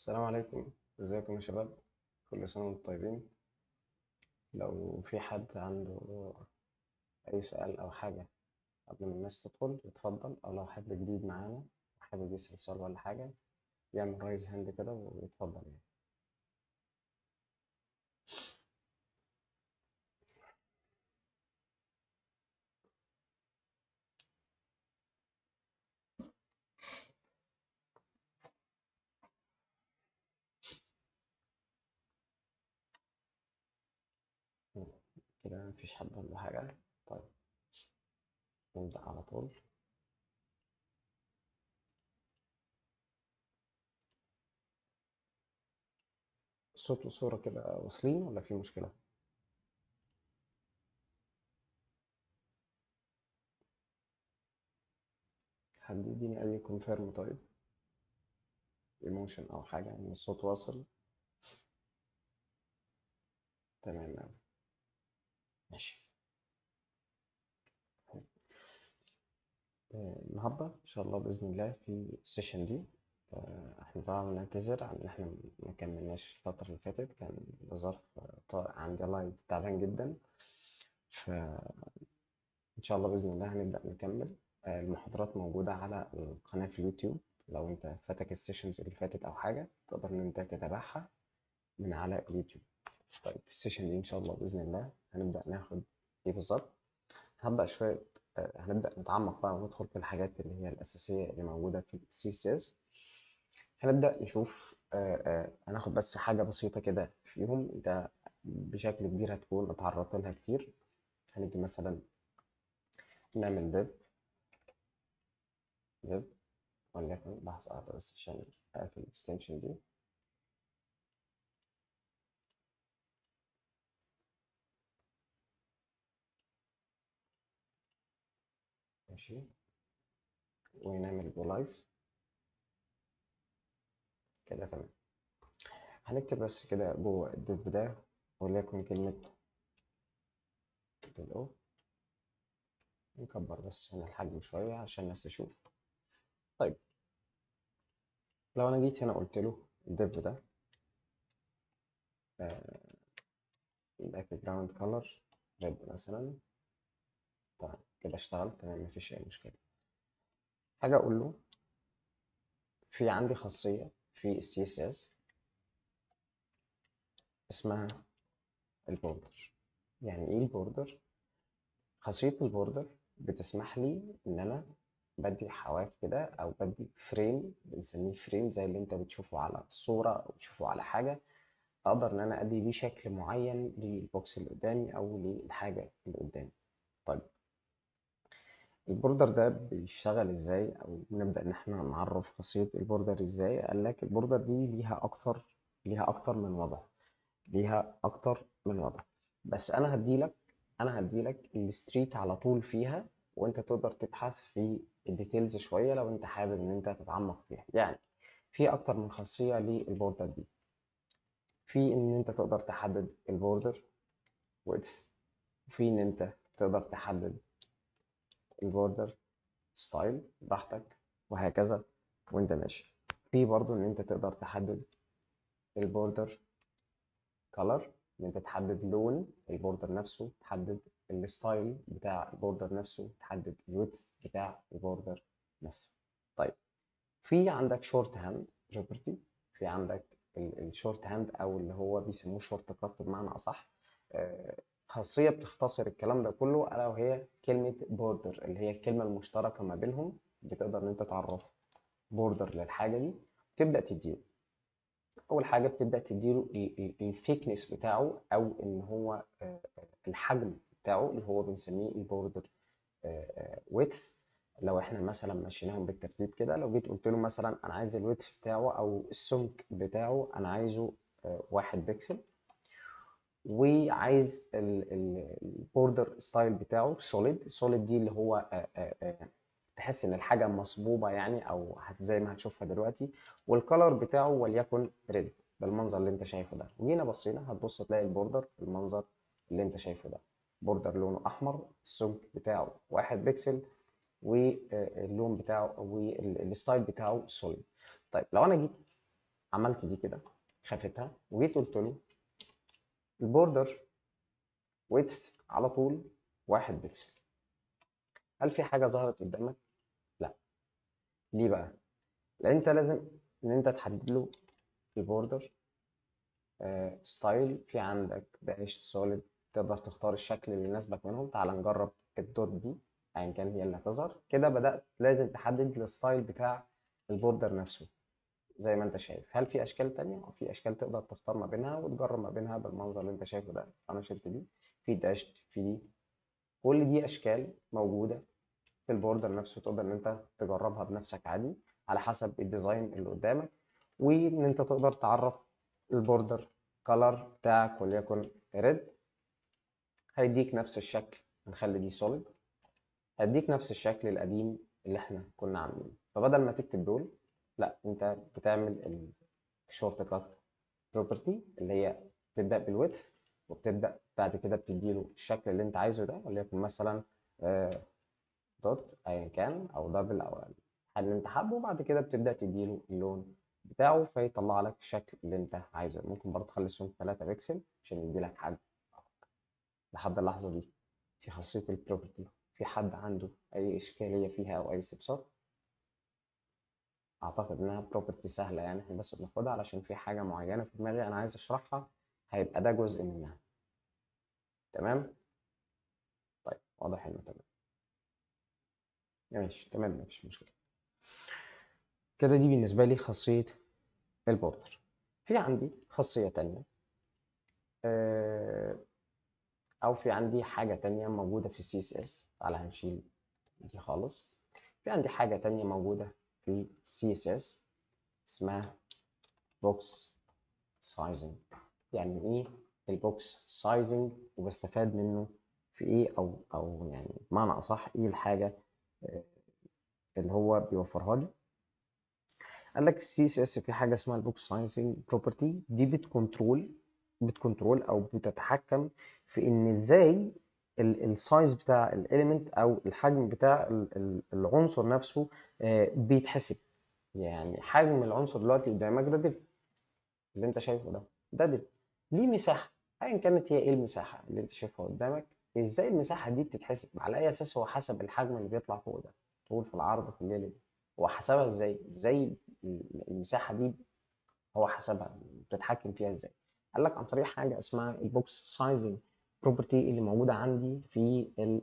السلام عليكم، ازيكم يا شباب؟ كل سنة وانتم طيبين. لو في حد عنده أي سؤال أو حاجة قبل ما الناس تدخل يتفضل، أو لو حد جديد معانا وحابب يسأل سؤال ولا حاجة يعمل raise hand كده ويتفضل يعني. كده مفيش حد عنده حاجة. طيب نبدأ على طول. صوت وصورة كده واصلين ولا في مشكلة؟ حد يديني أي confirm؟ طيب emotion أو حاجة إن الصوت واصل. تمام أوي، ماشي. النهاردة إن شاء الله بإذن الله في ال session دي، إحنا طبعا بنعتذر عن إن إحنا ما كملناش الفترة اللي فاتت، كان لظرف طارئ عندي live تعبان جدا، فإن شاء الله بإذن الله هنبدأ نكمل. المحاضرات موجودة على القناة في اليوتيوب، لو أنت فاتك ال sessions اللي فاتت أو حاجة تقدر إن أنت تتابعها من على اليوتيوب. طيب ال session دي إن شاء الله بإذن الله هنبدأ ناخد إيه بالظبط؟ هنبدأ شوية، هنبدأ نتعمق بقى وندخل في الحاجات اللي هي الأساسية اللي موجودة في ال CSS. هنبدأ نشوف، هناخد بس حاجة بسيطة كده فيهم أنت بشكل كبير هتكون اتعرضت لها كتير. هنيجي مثلا نعمل div وليكن لحظة واحدة بس عشان أقفل ال extension دي. ماشي، ونعمل go live كده. تمام، هنكتب بس كده جوه ال div ده وليكن كلمة ال نكبر بس هنا الحجم شوية عشان الناس تشوف. طيب لو أنا جيت هنا قلت له ال div ده background color red مثلا، تمام كده اشتغل تمام، مفيش أي مشكلة. حاجة أقول له في عندي خاصية في ال CSS اسمها ال border. يعني إيه ال border؟ خاصية ال border بتسمح لي إن أنا بدي حواف كده أو بدي frame، بنسميه frame زي اللي أنت بتشوفه على الصورة أو بتشوفه على حاجة، أقدر إن أنا أدي بيه شكل معين لل box اللي قدامي أو للحاجة اللي قدامي. طيب ال border ده بيشتغل ازاي، او نبدا ان احنا نعرف خاصيه ال border ازاي؟ قال لك ال border دي ليها اكتر من وضع، ليها اكتر من وضع، بس انا هديلك ال straight على طول فيها، وانت تقدر تبحث في ال details شويه لو انت حابب ان انت تتعمق فيها. يعني في اكتر من خاصيه لل border دي، في ان انت تقدر تحدد ال border width، وفي ان انت تقدر تحدد ال border style براحتك وهكذا وانت ماشي. في برضو ان انت تقدر تحدد ال border color، ان انت تحدد لون ال border نفسه، تحدد ال style بتاع ال border نفسه، تحدد ال width بتاع ال border نفسه. طيب في عندك shorthand property، في عندك ال shorthand او اللي هو بيسموه shortcut بمعنى اصح، خاصية بتختصر الكلام ده كله، ألا وهي كلمة border اللي هي الكلمة المشتركة ما بينهم، بتقدر إن أنت تعرف border للحاجة دي وتبدأ تديله. أول حاجة بتبدأ تديله ال thickness بتاعه، أو إن هو الحجم بتاعه اللي هو بنسميه ال border width. لو إحنا مثلا مشيناهم بالترتيب كده، لو جيت قلت له مثلا أنا عايز ال width بتاعه أو السمك بتاعه أنا عايزه 1 بكسل، وعايز ال border style بتاعه solid. solid دي اللي هو تحس ان الحاجه مصبوبه يعني، او زي ما هتشوفها دلوقتي، وال color بتاعه وليكن red بالمنظر اللي انت شايفه ده. وجينا بصينا هتبص تلاقي ال border بالمنظر اللي انت شايفه ده، border لونه احمر، السمك بتاعه 1 بكسل، واللون بتاعه وال style بتاعه solid. طيب لو انا جيت عملت دي كده خفتها وجيت قلت له ال border width على طول 1 بكسل، هل في حاجة ظهرت قدامك؟ لا. ليه بقى؟ لان انت لازم ان انت تحدد له ال border style. في عندك dash solid، تقدر تختار الشكل اللي يناسبك منهم. تعال نجرب ال dot دي ايا كان هي اللي هتظهر كده. بدأت لازم تحدد ال style بتاع ال border نفسه زي ما انت شايف. هل في اشكال تانية؟ او في اشكال تقدر تختار ما بينها وتجرب ما بينها بالمنظر اللي انت شايفه ده. انا شلت دي، في dashed، في دي، كل دي اشكال موجودة في ال border نفسه، تقدر ان انت تجربها بنفسك عادي على حسب ال design اللي قدامك، وان انت تقدر تعرف ال border color بتاعك وليكن red، هيديك نفس الشكل. هنخلي دي solid، هيديك نفس الشكل القديم اللي احنا كنا عاملينه. فبدل ما تكتب دول، لا، انت بتعمل ال shortcut property اللي هي بتبدأ بال width وبتبدأ بعد كده بتديله الشكل اللي انت عايزه ده، وليكن مثلا dot ايا كان او double او الحل اللي انت حابة، وبعد كده بتبدأ تديله اللون بتاعه فيطلع لك الشكل اللي انت عايزه. ممكن برضه تخلي السمك 3 بكسل عشان يدي لك حجم. لحد اللحظة دي في خاصية ال property في حد عنده أي إشكالية فيها أو أي استفسار؟ أعتقد إنها property سهلة، يعني إحنا بس بناخدها علشان في حاجة معينة في دماغي أنا عايز أشرحها، هيبقى ده جزء منها. تمام؟ طيب واضح إنه تمام. ماشي تمام، مفيش مشكلة. كده دي بالنسبة لي خاصية ال border. في عندي خاصية تانية، أو في عندي حاجة تانية موجودة في ال CSS. تعالى هنشيل دي خالص. في عندي حاجة تانية موجودة في ال CSS اسمها box sizing. يعني إيه ال box sizing وبستفاد منه في إيه، أو يعني بمعنى أصح إيه الحاجة اللي هو بيوفرها لي؟ قال لك ال CSS في حاجة اسمها ال box sizing property، دي بت control او بتتحكم في ان ازاي ال size بتاع ال element او الحجم بتاع العنصر نفسه بيتحسب. يعني حجم العنصر دلوقتي قدامك ده div اللي انت شايفه ده div ليه مساحة، ايا كانت هي ايه المساحة اللي انت شايفها قدامك، ازاي المساحة دي بتتحسب، على اي اساس؟ هو حسب الحجم اللي بيطلع فوق ده، طول في العرض في الليلة دي، هو حسبها ازاي؟ ازاي المساحة دي هو حسبها، بتتحكم فيها ازاي؟ قال لك عن طريق حاجة اسمها ال box sizing property اللي موجودة عندي في ال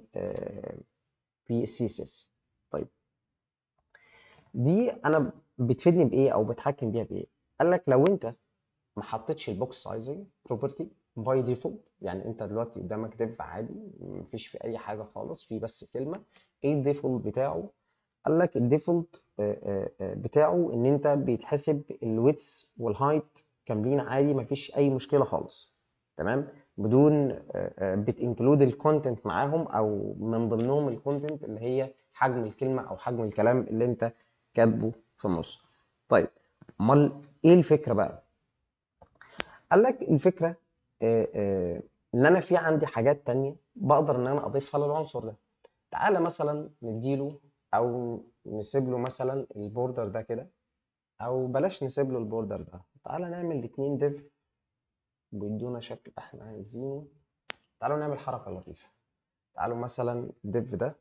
CSS. طيب دي انا بتفيدني بايه او بتحكم بيها بايه؟ قال لك لو انت ما حطيتش ال box sizing property by default، يعني انت دلوقتي قدامك div عادي مفيش في اي حاجة خالص، في بس كلمة، ايه ال default بتاعه؟ قال لك ال default بتاعه ان انت بيتحسب ال width وال height كاملين عادي، مفيش اي مشكلة خالص، تمام، بدون بت include ال content معاهم او من ضمنهم ال content اللي هي حجم الكلمة او حجم الكلام اللي انت كاتبه في النص. طيب امال ايه الفكرة بقى؟ قال لك الفكرة ان انا في عندي حاجات تانية بقدر ان انا اضيفها للعنصر ده. تعالى مثلا نديله او نسيب له مثلا ال border ده كده، او بلاش نسيب له ال border ده، تعالى نعمل الاتنين div بيدونا شكل احنا عايزينه. تعالوا نعمل حركة لطيفة، تعالوا مثلا div ده،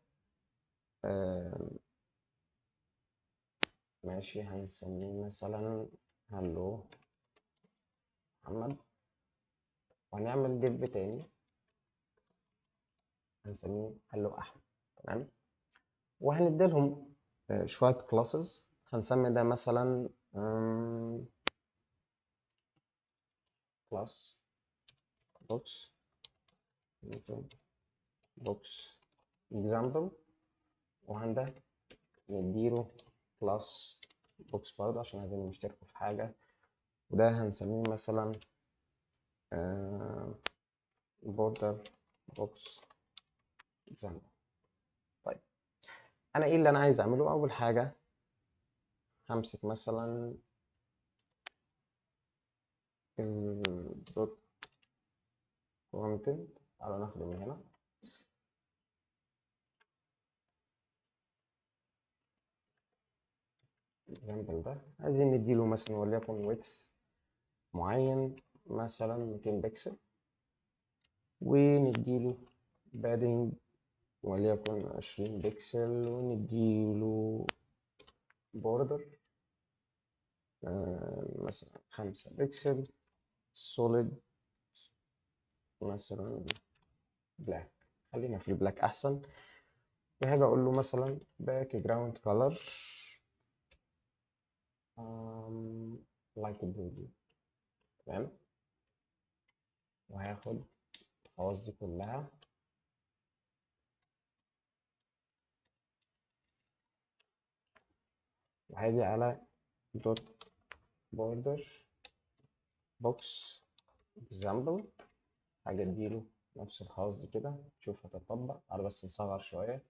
ماشي، هنسميه مثلا hello محمد، وهنعمل div تاني هنسميه hello احمد، تمام، وهنديلهم شوية classes، هنسمي ده مثلا class box box example، وهنده نديله class box برضه عشان عايزين نشتركوا في حاجة، وده هنسميه مثلا border box example. طيب انا ايه اللي انا عايز اعمله؟ اول حاجة همسك مثلا dot content، تعالوا ناخده من هنا، example ده عايزين نديله مثلا وليكن width معين مثلا 200 بكسل، ونديله padding وليكن 20 بكسل، ونديله border مثلا 5 pixel solid مثلا black، خلينا في ال black احسن. وهاجي اقول له مثلا background color light blue دي، تمام. وهاخد الخواص دي كلها وهاجي على dot border box example، هاجي اديله نفس الخواص دي كده، نشوف هتطبق. تعالى بس نصغر شوية،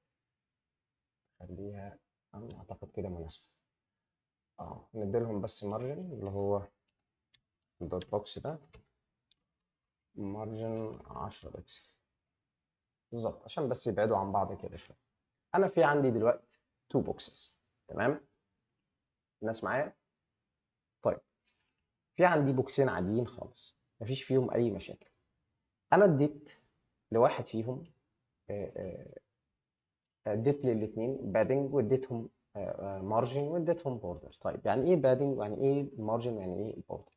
خليها اعتقد كده مناسبة. نديلهم بس margin اللي هو ال dot box ده margin 10 بكسل بالظبط، عشان بس يبعدوا عن بعض كده شوية. انا في عندي دلوقتي 2 boxes، تمام؟ الناس معايا؟ طيب في عندي بوكسين عاديين خالص مفيش فيهم اي مشاكل. انا اديت لواحد فيهم، اديت للاثنين padding واديتهم margin واديتهم border. طيب يعني ايه padding ويعني ايه margin ويعني ايه border؟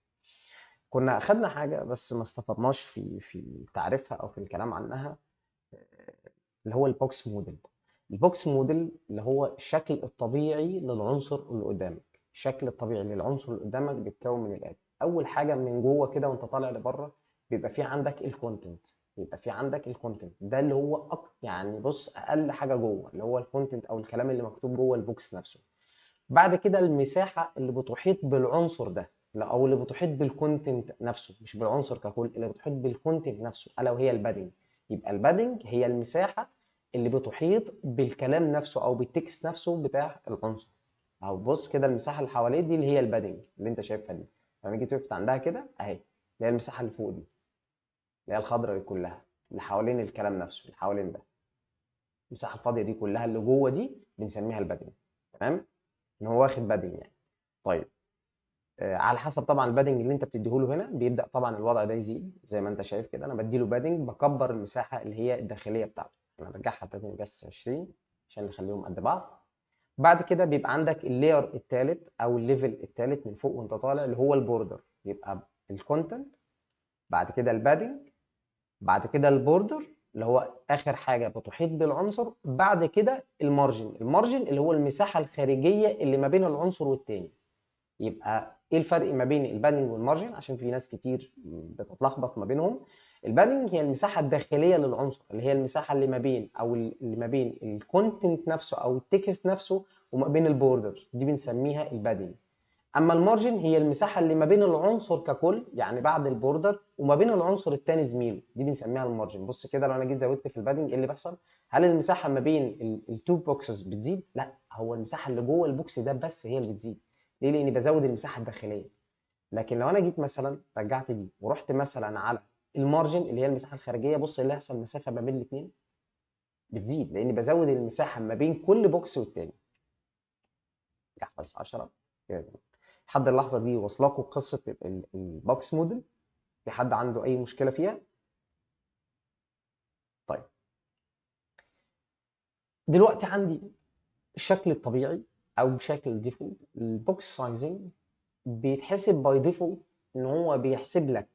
كنا اخدنا حاجة بس ما استفدناش في تعريفها او في الكلام عنها، اللي هو ال box model. ال box model اللي هو الشكل الطبيعي للعنصر اللي قدامك. الشكل الطبيعي للعنصر اللي قدامك بيتكون من الاتي. اول حاجة من جوه كده وانت طالع لبره بيبقى في عندك ال content، بيبقى في عندك ال content ده اللي هو يعني بص اقل حاجة جوه اللي هو ال content او الكلام اللي مكتوب جوه ال box نفسه. بعد كده المساحة اللي بتحيط بالعنصر ده، لا، او اللي بتحيط بال content نفسه، مش بالعنصر ككل، اللي بتحيط بال content نفسه، الا وهي ال padding. يبقى ال padding هي المساحة اللي بتحيط بالكلام نفسه او بال text نفسه بتاع العنصر. او بص كده المساحة اللي حواليه دي اللي هي ال padding اللي انت شايفها دي، لما جيت وقفت عندها كده اهي، اللي هي المساحة اللي فوق دي اللي هي الخضراء دي كلها اللي حوالين الكلام نفسه، اللي حوالين ده، المساحة الفاضيه دي كلها اللي جوه دي بنسميها ال padding، تمام؟ ان هو واخد padding يعني. طيب على حسب طبعا ال padding اللي انت بتديهوله هنا بيبدا طبعا الوضع ده يزيد زي ما انت شايف كده. انا بديله padding بكبر المساحة اللي هي الداخلية بتاعته، انا برجعها تاني بس 20 عشان نخليهم قد بعض. بعد كده بيبقى عندك ال layer الثالث او ال level الثالث من فوق وانت طالع اللي هو ال border. يبقى ال content، بعد كده ال padding، بعد كده ال border اللي هو اخر حاجة بتحيط بالعنصر، بعد كده ال margin. ال margin اللي هو المساحة الخارجية اللي ما بين العنصر والتاني. يبقى ايه الفرق ما بين ال padding وال margin؟ عشان في ناس كتير بتتلخبط ما بينهم. ال padding هي المساحة الداخلية للعنصر، اللي هي المساحة اللي ما بين او اللي ما بين ال content نفسه او ال text نفسه وما بين ال border، دي بنسميها ال padding. اما ال margin هي المساحة اللي ما بين العنصر ككل، يعني بعد ال border وما بين العنصر الثاني زميله، دي بنسميها ال margin. بص كده لو انا جيت زودت في ال padding ايه اللي بيحصل؟ هل المساحة ما بين ال two boxes بتزيد؟ لا، هو المساحة اللي جوه ال box ده بس هي اللي بتزيد. ليه؟ لاني بزود المساحة الداخلية. لكن لو انا جيت مثلا رجعت دي ورحت مثلا على ال margin اللي هي المساحة الخارجية، بص اللي هيحصل، المسافة ما بين الاثنين بتزيد لاني بزود المساحة ما بين كل box والتاني. بس 10 كده. لحد اللحظة دي واصلاكوا قصة ال box model؟ في حد عنده اي مشكلة فيها؟ طيب دلوقتي عندي الشكل الطبيعي او بشكل default. ال box sizing بيتحسب by default ان هو بيحسب لك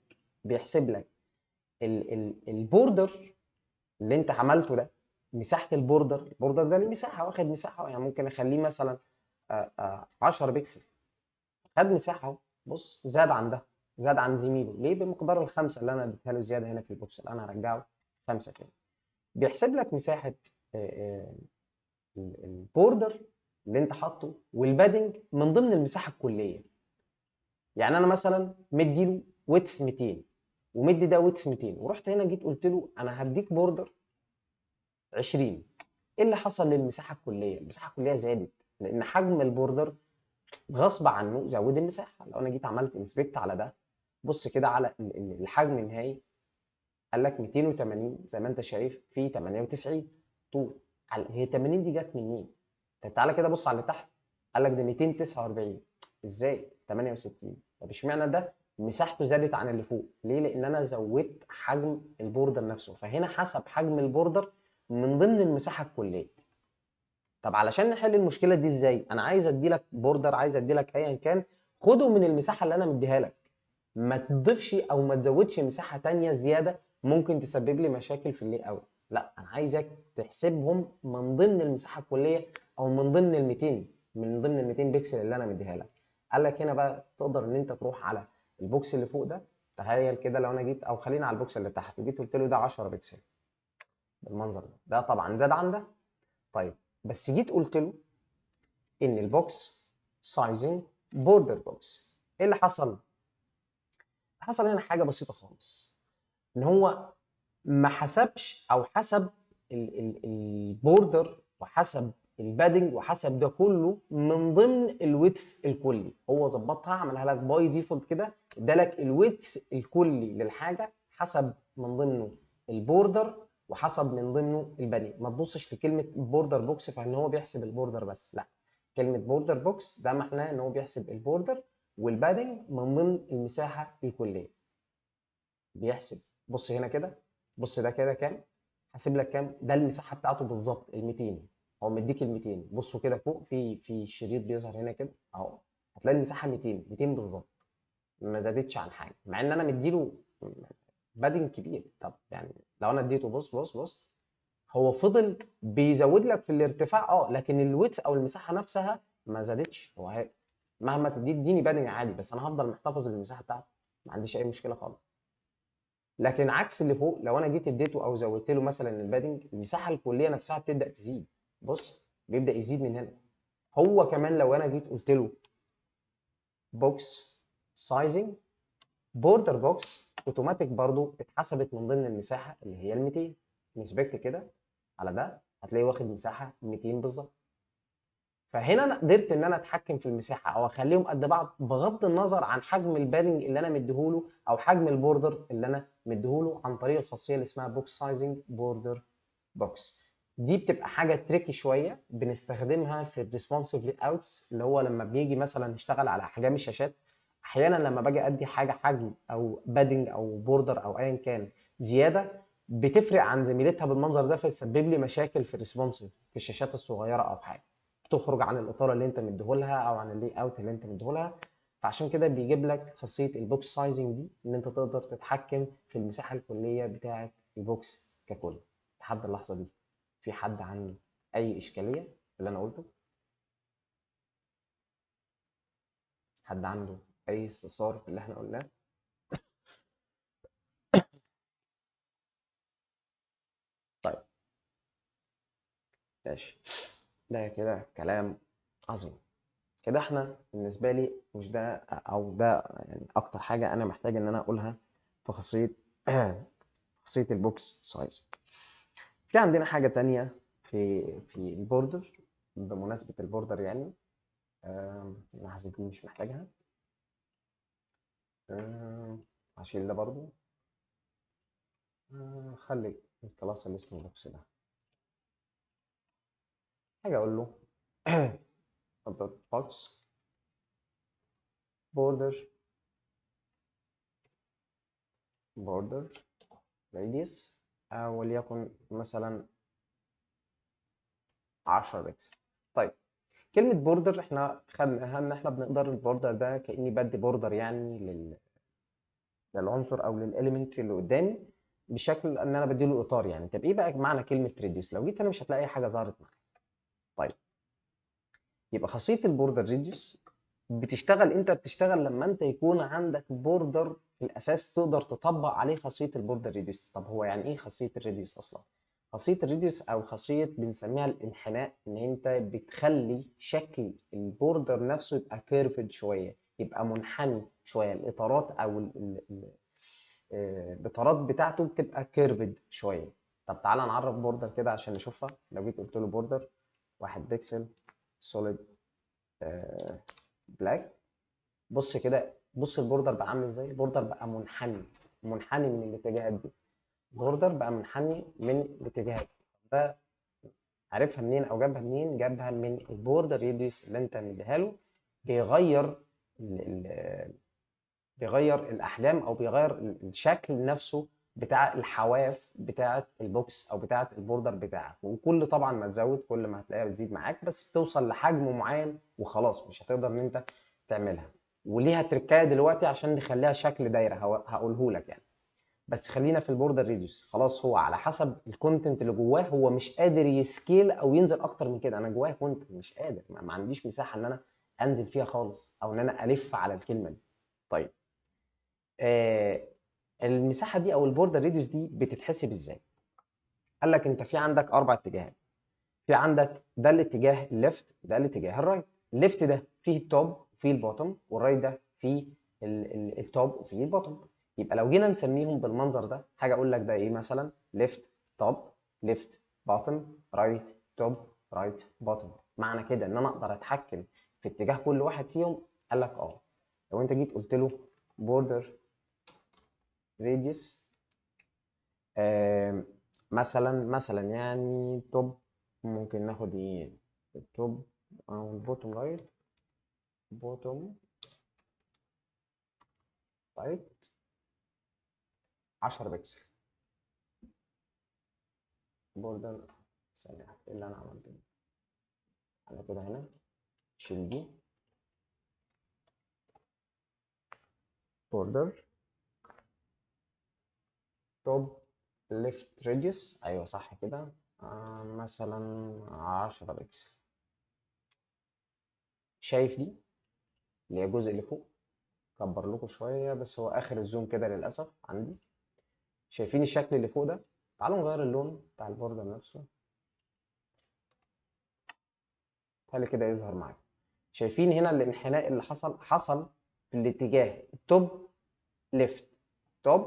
ال border اللي انت عملته ده، مساحة ال border. ال border ده ليه مساحة، واخد مساحة، يعني ممكن اخليه مثلا 10 بكسل، خد مساحة اهو، بص زاد عن ده، زاد عن زميله، ليه؟ بمقدار الخمسة اللي انا اديتها له زيادة هنا في ال box، اللي انا هرجعه 5 تاني. بيحسب لك مساحة ال border اللي انت حاطه وال padding من ضمن المساحة الكلية. يعني انا مثلا مديله width 200 ومدي ده width 200، ورحت هنا جيت قلت له انا هديك border 20. ايه اللي حصل للمساحه الكلية؟ المساحة الكلية زادت لان حجم ال border غصب عنه زود المساحة. لو انا جيت عملت inspect على ده، بص كده على الحجم النهائي، قال لك 280 زي ما انت شايف في 98 طول. هي 80 دي جت منين؟ طب تعالى كده بص على اللي تحت، قال لك ده 249. ازاي 68؟ طب اشمعنى ده مساحته زادت عن اللي فوق؟ ليه؟ لان انا زودت حجم ال border نفسه، فهنا حسب حجم ال border من ضمن المساحة الكلية. طب علشان نحل المشكلة دي ازاي؟ انا عايز ادي لك border، عايز ادي لك ايا كان، خده من المساحة اللي انا مديها لك، ما تضيفش او ما تزودش مساحة ثانية زيادة ممكن تسبب لي مشاكل في ال layout. لا، انا عايزك تحسبهم من ضمن المساحة الكلية او من ضمن ال 200، من ضمن ال 200 بكسل اللي انا مديها لك. قال لك هنا بقى تقدر ان انت تروح على ال box اللي فوق ده. تخيل كده لو انا جيت، او خلينا على ال box اللي تحت، وجيت قلت له ده 10 بكسل بالمنظر ده، ده طبعا زاد عن ده. طيب بس جيت قلت له ان ال box sizing border box، ايه اللي حصل؟ حصل هنا حاجة بسيطة خالص، ان هو ما حسبش او حسب ال border وحسب ال padding وحسب ده كله من ضمن ال width الكلي. هو ظبطها، عملها لك by default كده، ادالك ال width الكلي للحاجة، حسب من ضمنه ال border وحسب من ضمنه ال padding. ما تبصش لكلمة border box فان هو بيحسب ال border بس، لا، كلمة border box ده معناه ان هو بيحسب ال border وال padding من ضمن المساحة الكلية. بيحسب، بص هنا كده، بص ده كده كام، حاسب لك كام، ده المساحة بتاعته بالظبط ال 200، هو مديك ال 200. بصوا كده فوق في شريط بيظهر هنا كده اهو، هتلاقي المساحة 200 بالظبط، ما زادتش عن حاجة، مع ان انا مديله padding كبير. طب يعني لو انا اديته، بص بص بص، هو فضل بيزود لك في الارتفاع، لكن ال width او المساحة نفسها ما زادتش. هو مهما تدي اديني padding عادي، بس انا هفضل محتفظ بالمساحه بتاعتي، ما عنديش اي مشكلة خالص. لكن عكس اللي فوق، لو انا جيت اديته او زودت له مثلا ال padding، المساحة الكلية نفسها بتبدا تزيد. بص بيبدا يزيد من هنا. هو كمان لو انا جيت قلت له box sizing border box، اوتوماتيك برضو اتحسبت من ضمن المساحة اللي هي ال 200. inspect كده على ده، هتلاقيه واخد مساحة 200 بالظبط. فهنا انا قدرت ان انا اتحكم في المساحة او اخليهم قد بعض بغض النظر عن حجم ال padding اللي انا مديهوله او حجم ال border اللي انا مديهوله، عن طريق الخاصية اللي اسمها box sizing border box. دي بتبقى حاجة tricky شوية، بنستخدمها في ال responsive layouts، اللي هو لما بنيجي مثلا نشتغل على احجام الشاشات. احيانا لما باجي ادي حاجة حجم او padding او border او ايا كان زيادة، بتفرق عن زميلتها بالمنظر ده، فيسبب لي مشاكل في ال responsive في الشاشات الصغيرة او حاجة، بتخرج عن الاطار اللي انت مديهولها او عن ال layout اللي انت مديهولها. فعشان كده بيجيب لك خاصية ال box sizing دي، ان انت تقدر تتحكم في المساحة الكلية بتاعه ال box ككل. لحد اللحظة دي في حد عنده اي اشكالية في اللي انا قلته؟ حد عنده اي استفسار في اللي احنا قلناه؟ طيب ماشي، ده كده كلام عظيم. كده احنا بالنسبة لي مش ده او ده يعني اكتر حاجة انا محتاج ان انا اقولها في خاصية خاصية ال box size. في عندنا حاجة تانية في ال border، بمناسبة ال border يعني، انا حاسس دي مش محتاجها، هشيل ده برضو، خلي ال class اللي اسمه box ده، حاجة اقول له box border border radius، وليكن مثلا 10 بكسل. طيب كلمة border احنا خدناها ان احنا بنقدر ال border ده كأني بدي border يعني للعنصر او لل element اللي قدامي، بشكل ان انا بديله اطار يعني. طب ايه بقى معنى كلمة radius؟ لو جيت انا مش هتلاقي اي حاجة ظهرت معاك. طيب يبقى خاصية ال border radius بتشتغل امتى؟ بتشتغل لما انت يكون عندك border في الاساس تقدر تطبق عليه خاصية ال border radius. طب هو يعني ايه خاصية ال radius اصلا؟ خاصية ال radius او خاصية بنسميها الانحناء، ان انت بتخلي شكل ال border نفسه يبقى curved شوية، يبقى منحني شوية، الاطارات او الاطارات بتاعته بتبقى curved شوية. طب تعالى نعرف border كده عشان نشوفها. لو جيت قلت له border 1 pixel solid black، بص كده، بص ال border بقى عامل ازاي. ال border بقى منحني، منحني من الاتجاهات دي، ال border بقى منحني من الاتجاهات ده. عارفها منين او جابها منين؟ جابها من ال border radius اللي انت مديها له. بيغير بيغير الاحجام او بيغير الشكل نفسه بتاع الحواف بتاعه ال box او بتاعه ال border بتاعك. وكل طبعا ما تزود كل ما هتلاقيها بتزيد معاك، بس بتوصل لحجم معين وخلاص مش هتقدر ان انت تعملها. وليها تركايه دلوقتي عشان نخليها شكل دايرة هقوله لك يعني، بس خلينا في ال border radius. خلاص هو على حسب ال content اللي جواه هو مش قادر ي scale او ينزل اكتر من كده. انا جواه content مش قادر، ما عنديش مساحة ان انا انزل فيها خالص او ان انا الف على الكلمة دي. طيب المساحة دي او ال border radius دي بتتحسب ازاي؟ قال لك انت في عندك 4 اتجاهات. في عندك ده الاتجاه ال left، ده الاتجاه ال right. ال left ده فيه ال top وفيه ال bottom، وال right ده فيه ال top وفيه ال bottom. يبقى لو جينا نسميهم بالمنظر ده، حاجة اقول لك ده ايه مثلا؟ left top، left bottom، right top، right bottom. معنى كده ان انا اقدر اتحكم في اتجاه كل واحد فيهم؟ قال لك اه. لو انت جيت قلت له border radius مثلا يعني top، ممكن ناخد ايه؟ ال top او ال bottom right، bottom right 10 pixel border. ثانية، ايه اللي انا عملته؟ انا كده هنا شيل دي border top left radius، ايوه صح كده، مثلا 10 بكسل. شايف دي اللي هي الجزء اللي فوق؟ كبر لكم شوية بس هو اخر ال zoom كده للاسف عندي. شايفين الشكل اللي فوق ده؟ تعالوا نغير اللون بتاع ال border نفسه، خلي كده يظهر معايا. شايفين هنا الانحناء اللي حصل؟ حصل في الاتجاه top left، top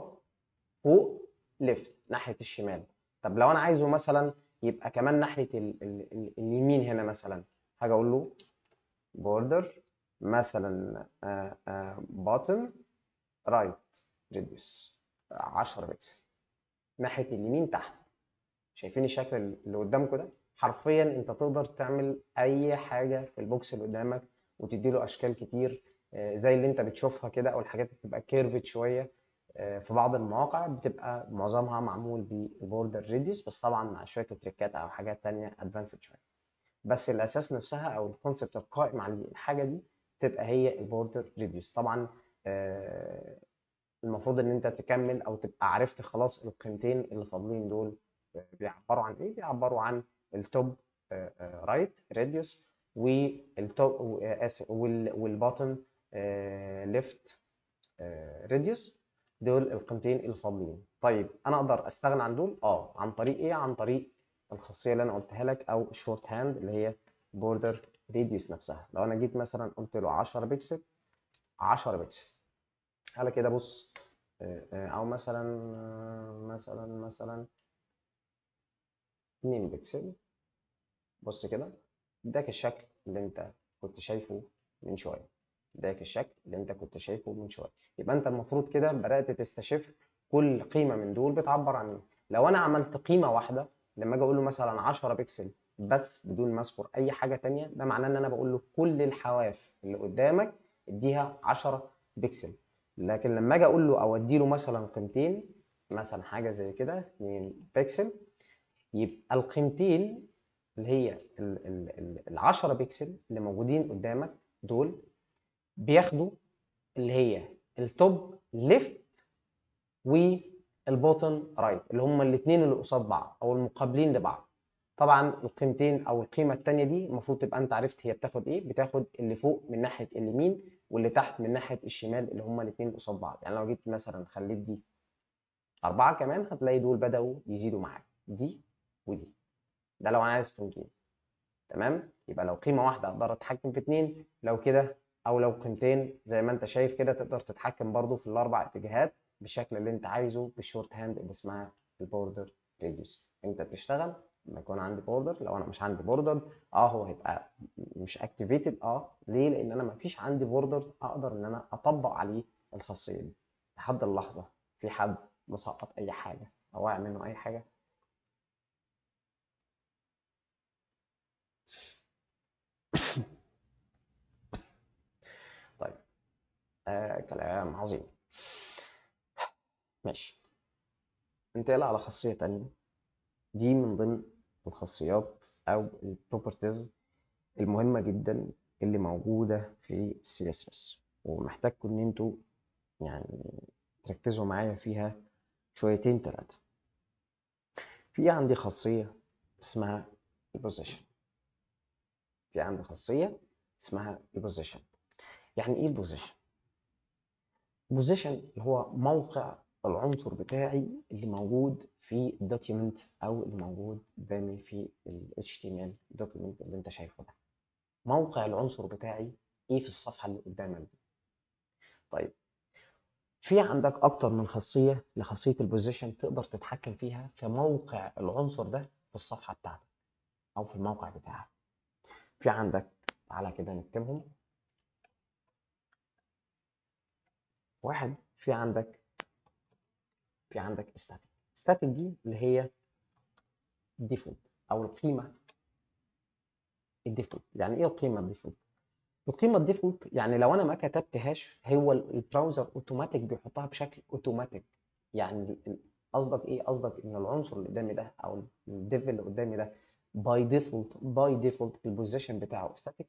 فوق left ناحية الشمال. طب لو انا عايزه مثلا يبقى كمان ناحية ال ال ال اليمين هنا مثلا، هاجي اقول له border مثلا bottom right radius 10 بكسل ناحية اليمين تحت. شايفين الشكل اللي قدامكم ده؟ حرفيا انت تقدر تعمل اي حاجة في ال box اللي قدامك وتدي له اشكال كتير، زي اللي انت بتشوفها كده، او الحاجات اللي بتبقى curved شوية، في بعض المواقع بتبقى معظمها معمول بال border radius، بس طبعا مع شوية تريكات او حاجات تانية advanced شوية. بس الاساس نفسها او ال concept القائم على الحاجة دي تبقى هي ال border radius. طبعا المفروض ان انت تكمل او تبقى عرفت خلاص القيمتين اللي فاضلين دول بيعبروا عن ايه. بيعبروا عن ال top right radius وال top، اسف، وال bottom left radius. دول القيمتين الفاضلين. طيب انا اقدر استغنى عن دول؟ عن طريق ايه؟ عن طريق الخاصية اللي انا قلتها لك او ال shorthand اللي هي border radius نفسها. لو انا جيت مثلا قلت له 10 بكسل 10 بكسل، على كده بص، او مثلا 2 بكسل، بص كده اداك الشكل اللي انت كنت شايفه من شوية، اداك الشكل اللي انت كنت شايفه من شوية. يبقى انت المفروض كده بدات تستشف كل قيمة من دول بتعبر عن ايه. لو انا عملت قيمة واحدة، لما اجي اقول له مثلا 10 بكسل بس بدون ما اذكر اي حاجة تانية، ده معناه ان انا بقول له كل الحواف اللي قدامك اديها 10 بكسل. لكن لما اجي اقول له او ادي له مثلا قيمتين، مثلا حاجة زي كده 2 بكسل، يبقى القيمتين اللي هي ال 10 بكسل اللي موجودين قدامك دول بياخدوا اللي هي ال top left وال bottom right، اللي هما الاثنين اللي قصاد بعض او المقابلين لبعض. طبعا القيمتين او القيمة الثانية دي المفروض تبقى انت عرفت هي بتاخد ايه، بتاخد اللي فوق من ناحية اليمين واللي تحت من ناحية الشمال اللي هما الاثنين قصاد بعض. يعني لو جيت مثلا خليت دي 4 كمان، هتلاقي دول بداوا يزيدوا معاك، دي ودي. ده لو انا عايز قيمتين، تمام؟ يبقى لو قيمة واحدة اقدر اتحكم في 2، لو كده او لو قيمتين زي ما انت شايف كده تقدر تتحكم برضو في الاربع اتجاهات بالشكل اللي انت عايزه بال shorthand اللي اسمها ال border radius. انت بتشتغل لما يكون عندي border، لو انا مش عندي border هو هيبقى مش activated. ليه؟ لان انا مفيش عندي border اقدر ان انا اطبق عليه الخاصية دي لحد اللحظة. في حد مسقط اي حاجة او واقع منه اي حاجة؟ كلام عظيم. ماشي، ننتقل على خاصية تانية، دي من ضمن الخاصيات او ال properties المهمة جدا اللي موجودة في ال CSS، ومحتاجكم ان انتوا يعني تركزوا معايا فيها شويتين تلاتة. في عندي خاصية اسمها ال position. في عندي خاصية اسمها ال position. يعني ايه ال position؟ ال position اللي هو موقع العنصر بتاعي اللي موجود في ال document او اللي موجود قدامي في ال HTML document اللي انت شايفه ده. موقع العنصر بتاعي ايه في الصفحة اللي قدامك دي. طيب في عندك اكتر من خاصية لخاصية ال position تقدر تتحكم فيها في موقع العنصر ده في الصفحة بتاعتك او في الموقع بتاعك. في عندك، تعالى كده نكتبهم واحد. في عندك static. static دي اللي هي default او القيمة ال default. يعني ايه القيمة ال default؟ القيمة ال default يعني لو انا ما كتبتهاش هو ال browser اوتوماتيك بيحطها بشكل اوتوماتيك. يعني قصدك ايه؟ قصدك ان العنصر اللي قدامي ده او ال div اللي قدامي ده by default، by default ال position بتاعه static.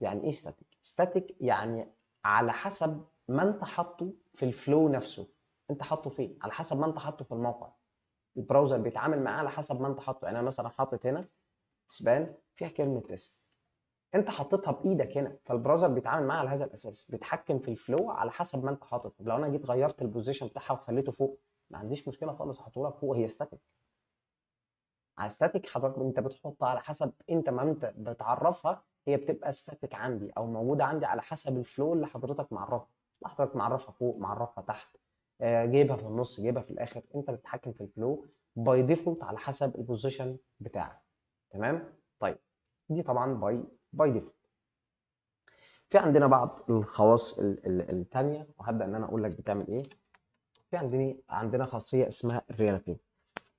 يعني ايه static؟ static يعني على حسب ما انت حاطه في ال flow نفسه، انت حاطه فين؟ على حسب ما انت حاطه في الموقع. ال browser بيتعامل معاه على حسب ما انت حاطه. يعني انا مثلا حاطط هنا span فيها كلمة test، انت حطيتها بايدك هنا، فال browser بيتعامل معاها على هذا الاساس، بيتحكم في ال flow على حسب ما انت حاطط. طب لو انا جيت غيرت ال position بتاعها وخليته فوق، ما عنديش مشكلة خالص، احطه لك فوق، هي static. على static حضرتك انت بتحطها على حسب انت ما انت بتعرفها، هي بتبقى static عندي او موجودة عندي على حسب ال flow اللي حضرتك معرفها. حضرتك معرفها فوق، معرفها تحت، جايبها في النص، جايبها في الاخر، انت اللي بتتحكم في ال flow by default على حسب ال position بتاعك. تمام؟ طيب دي طبعا by default. في عندنا بعض الخواص الثانية، وهبدا ان انا اقول لك بتعمل ايه. في عندنا خاصية اسمها ال relative.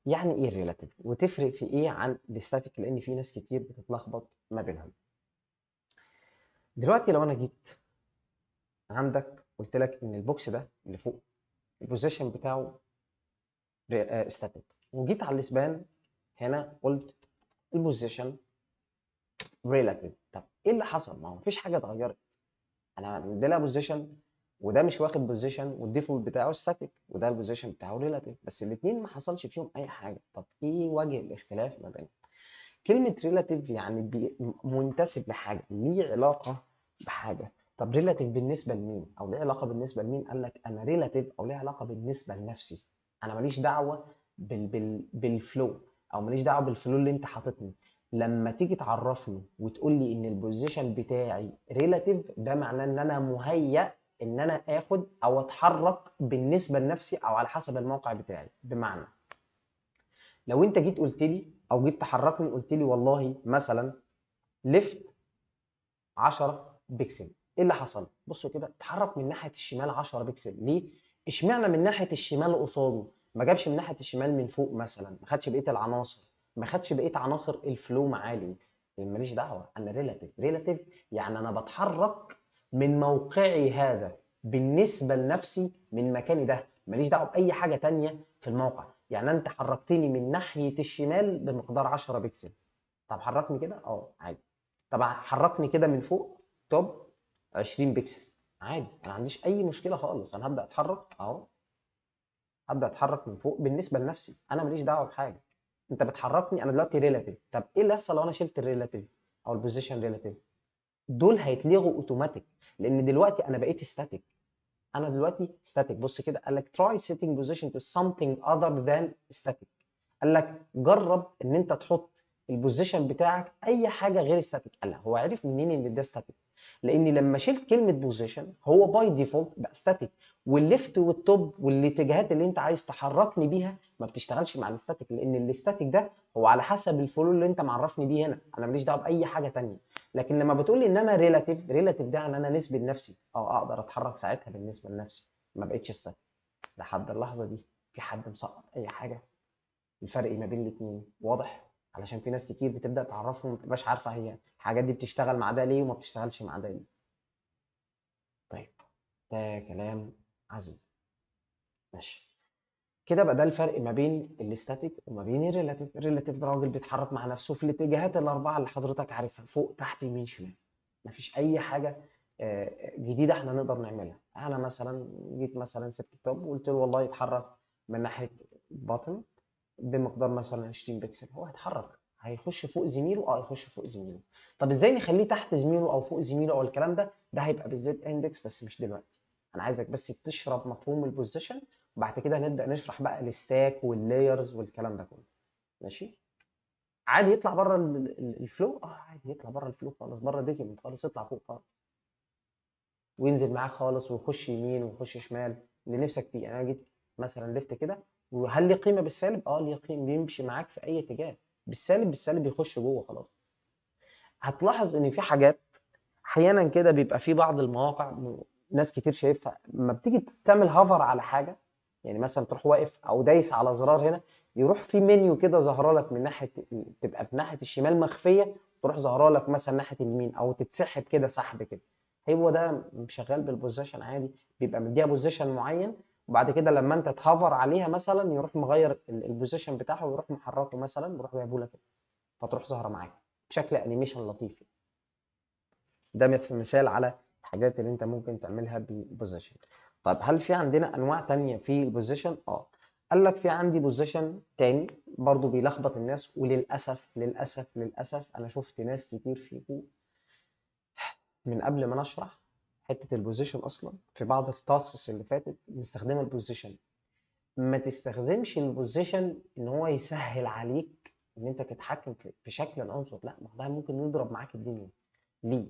يعني ايه ال relative؟ وتفرق في ايه عن ال static؟ لان في ناس كتير بتتلخبط ما بينهم. دلوقتي لو انا جيت عندك قلت لك ان ال box ده اللي فوق ال position بتاعه static، وجيت على ال span هنا قلت ال position relative. طب ايه اللي حصل؟ ما هو مفيش حاجة اتغيرت، انا مديلها position وده مش واخد position، وال default بتاعه static وده ال position بتاعه relative، بس الاثنين ما حصلش فيهم اي حاجة. طب ايه وجه الاختلاف ما بينهم؟ كلمة relative يعني منتسب لحاجة، ليه علاقة بحاجة. طب relative بالنسبة لمين؟ او ليه علاقة بالنسبة لمين؟ قال لك انا relative او ليه علاقة بالنسبة لنفسي، انا ماليش دعوه بال flow، او ماليش دعوه بال flow اللي انت حاططني. لما تيجي تعرفني وتقول لي ان ال position بتاعي relative، ده معناه ان انا مهيأ ان انا اخد او اتحرك بالنسبة لنفسي او على حسب الموقع بتاعي. بمعنى لو انت جيت قلت لي او جيت تحركني قلت لي والله مثلا left 10 بكسل، ايه اللي حصل؟ بصوا كده، اتحرك من ناحية الشمال 10 بكسل. ليه؟ اشمعنى من ناحية الشمال قصاده؟ ما جابش من ناحية الشمال من فوق مثلا، ما خدش بقية العناصر، ما خدش بقية عناصر ال flow معالي. ماليش دعوه، انا relative. relative يعني انا بتحرك من موقعي هذا بالنسبة لنفسي من مكاني ده، ماليش دعوه باي حاجة تانية في الموقع. يعني انت حركتني من ناحية الشمال بمقدار 10 بكسل، طب حركني كده عادي. طب حركني كده من فوق top 20 بكسل عادي، انا ما عنديش اي مشكلة خالص. انا هبدا اتحرك اهو، هبدا اتحرك من فوق بالنسبة لنفسي، انا ماليش دعوه بحاجة، انت بتحركني انا دلوقتي relative. طب ايه اللي هيحصل لو انا شلت ال relative او ال position relative؟ دول هيتلغوا اوتوماتيك، لان دلوقتي انا بقيت static. انا دلوقتي static. بص كده، قال لك try setting position to something other than static. قال لك جرب ان انت تحط ال position بتاعك اي حاجة غير static. قال لك هو عرف منين ان ده static؟ لان لما شلت كلمة position هو by default بقى static، وال left وال top والاتجاهات اللي انت عايز تحركني بيها ما بتشتغلش مع ال static، لان ال static ده هو على حسب ال flow اللي انت معرفني بيه هنا، انا ماليش دعوه باي حاجة ثانية. لكن لما بتقول لي ان انا relative، relative ده ان انا نسبي لنفسي، اقدر اتحرك ساعتها بالنسبة لنفسي، ما بقتش static. لحد اللحظة دي في حد مسقط اي حاجة؟ الفرق ما بين الاثنين واضح؟ علشان في ناس كتير بتبدا تعرفهم ما بتبقاش عارفه هي الحاجات دي بتشتغل مع ده ليه وما بتشتغلش مع ده ليه. طيب ده كلام عظيم. ماشي كده بقى، ده الفرق ما بين ال static وما بين ال relative. ال relative ده راجل بيتحرك مع نفسه في الاتجاهات الاربعة اللي حضرتك عارفها، فوق تحت يمين شمال، مفيش اي حاجة جديدة احنا نقدر نعملها. انا مثلا جيت مثلا سبت ال top وقلت له والله يتحرك من ناحية bottom بمقدار مثلا 20 بكسل، هو هيتحرك، هيخش فوق زميله، هيخش فوق زميله. طب ازاي نخليه تحت زميله او فوق زميله او الكلام ده؟ ده هيبقى بال z index بس مش دلوقتي. انا عايزك بس تشرب مفهوم ال position، وبعد كده هنبدا نشرح بقى ال stack وال layers والكلام ده كله. ماشي؟ عادي يطلع بره ال flow، عادي يطلع بره ال flow خالص، بره document خالص، يطلع فوق خالص وينزل معاه خالص، ويخش يمين ويخش شمال اللي نفسك فيه. يعني انا جيت مثلا left كده، وهل ليه قيمة بالسالب؟ ليه قيمة، بيمشي معاك في اي اتجاه بالسالب، بالسالب بيخش جوه خلاص. هتلاحظ ان في حاجات احيانا كده بيبقى في بعض المواقع ناس كتير شايفها، لما بتيجي تعمل hover على حاجة، يعني مثلا تروح واقف او دايس على زرار هنا، يروح في منيو كده ظاهره لك من ناحية، تبقى في ناحية الشمال مخفية، تروح ظاهره لك مثلا ناحية اليمين، او تتسحب كده سحب كده. هو ده شغال بال position عادي، بيبقى مديها position معين، وبعد كده لما انت ت hover عليها مثلا يروح مغير ال position بتاعه ويروح محركة مثلا، ويروح جايبه لك كده، فتروح ظاهره معاك بشكل animation لطيف. ده مثال على الحاجات اللي انت ممكن تعملها بال position. طيب هل في عندنا انواع تانية في ال position؟ قال لك في عندي position تاني برضو بيلخبط الناس، وللاسف للاسف للاسف انا شفت ناس كتير فيكم من قبل ما نشرح حتة ال position اصلا في بعض ال tasks اللي فاتت مستخدمة ال position. ما تستخدمش ال position ان هو يسهل عليك ان انت تتحكم في شكل العنصر، لا، ما ده ممكن يضرب معاك الدنيا. ليه؟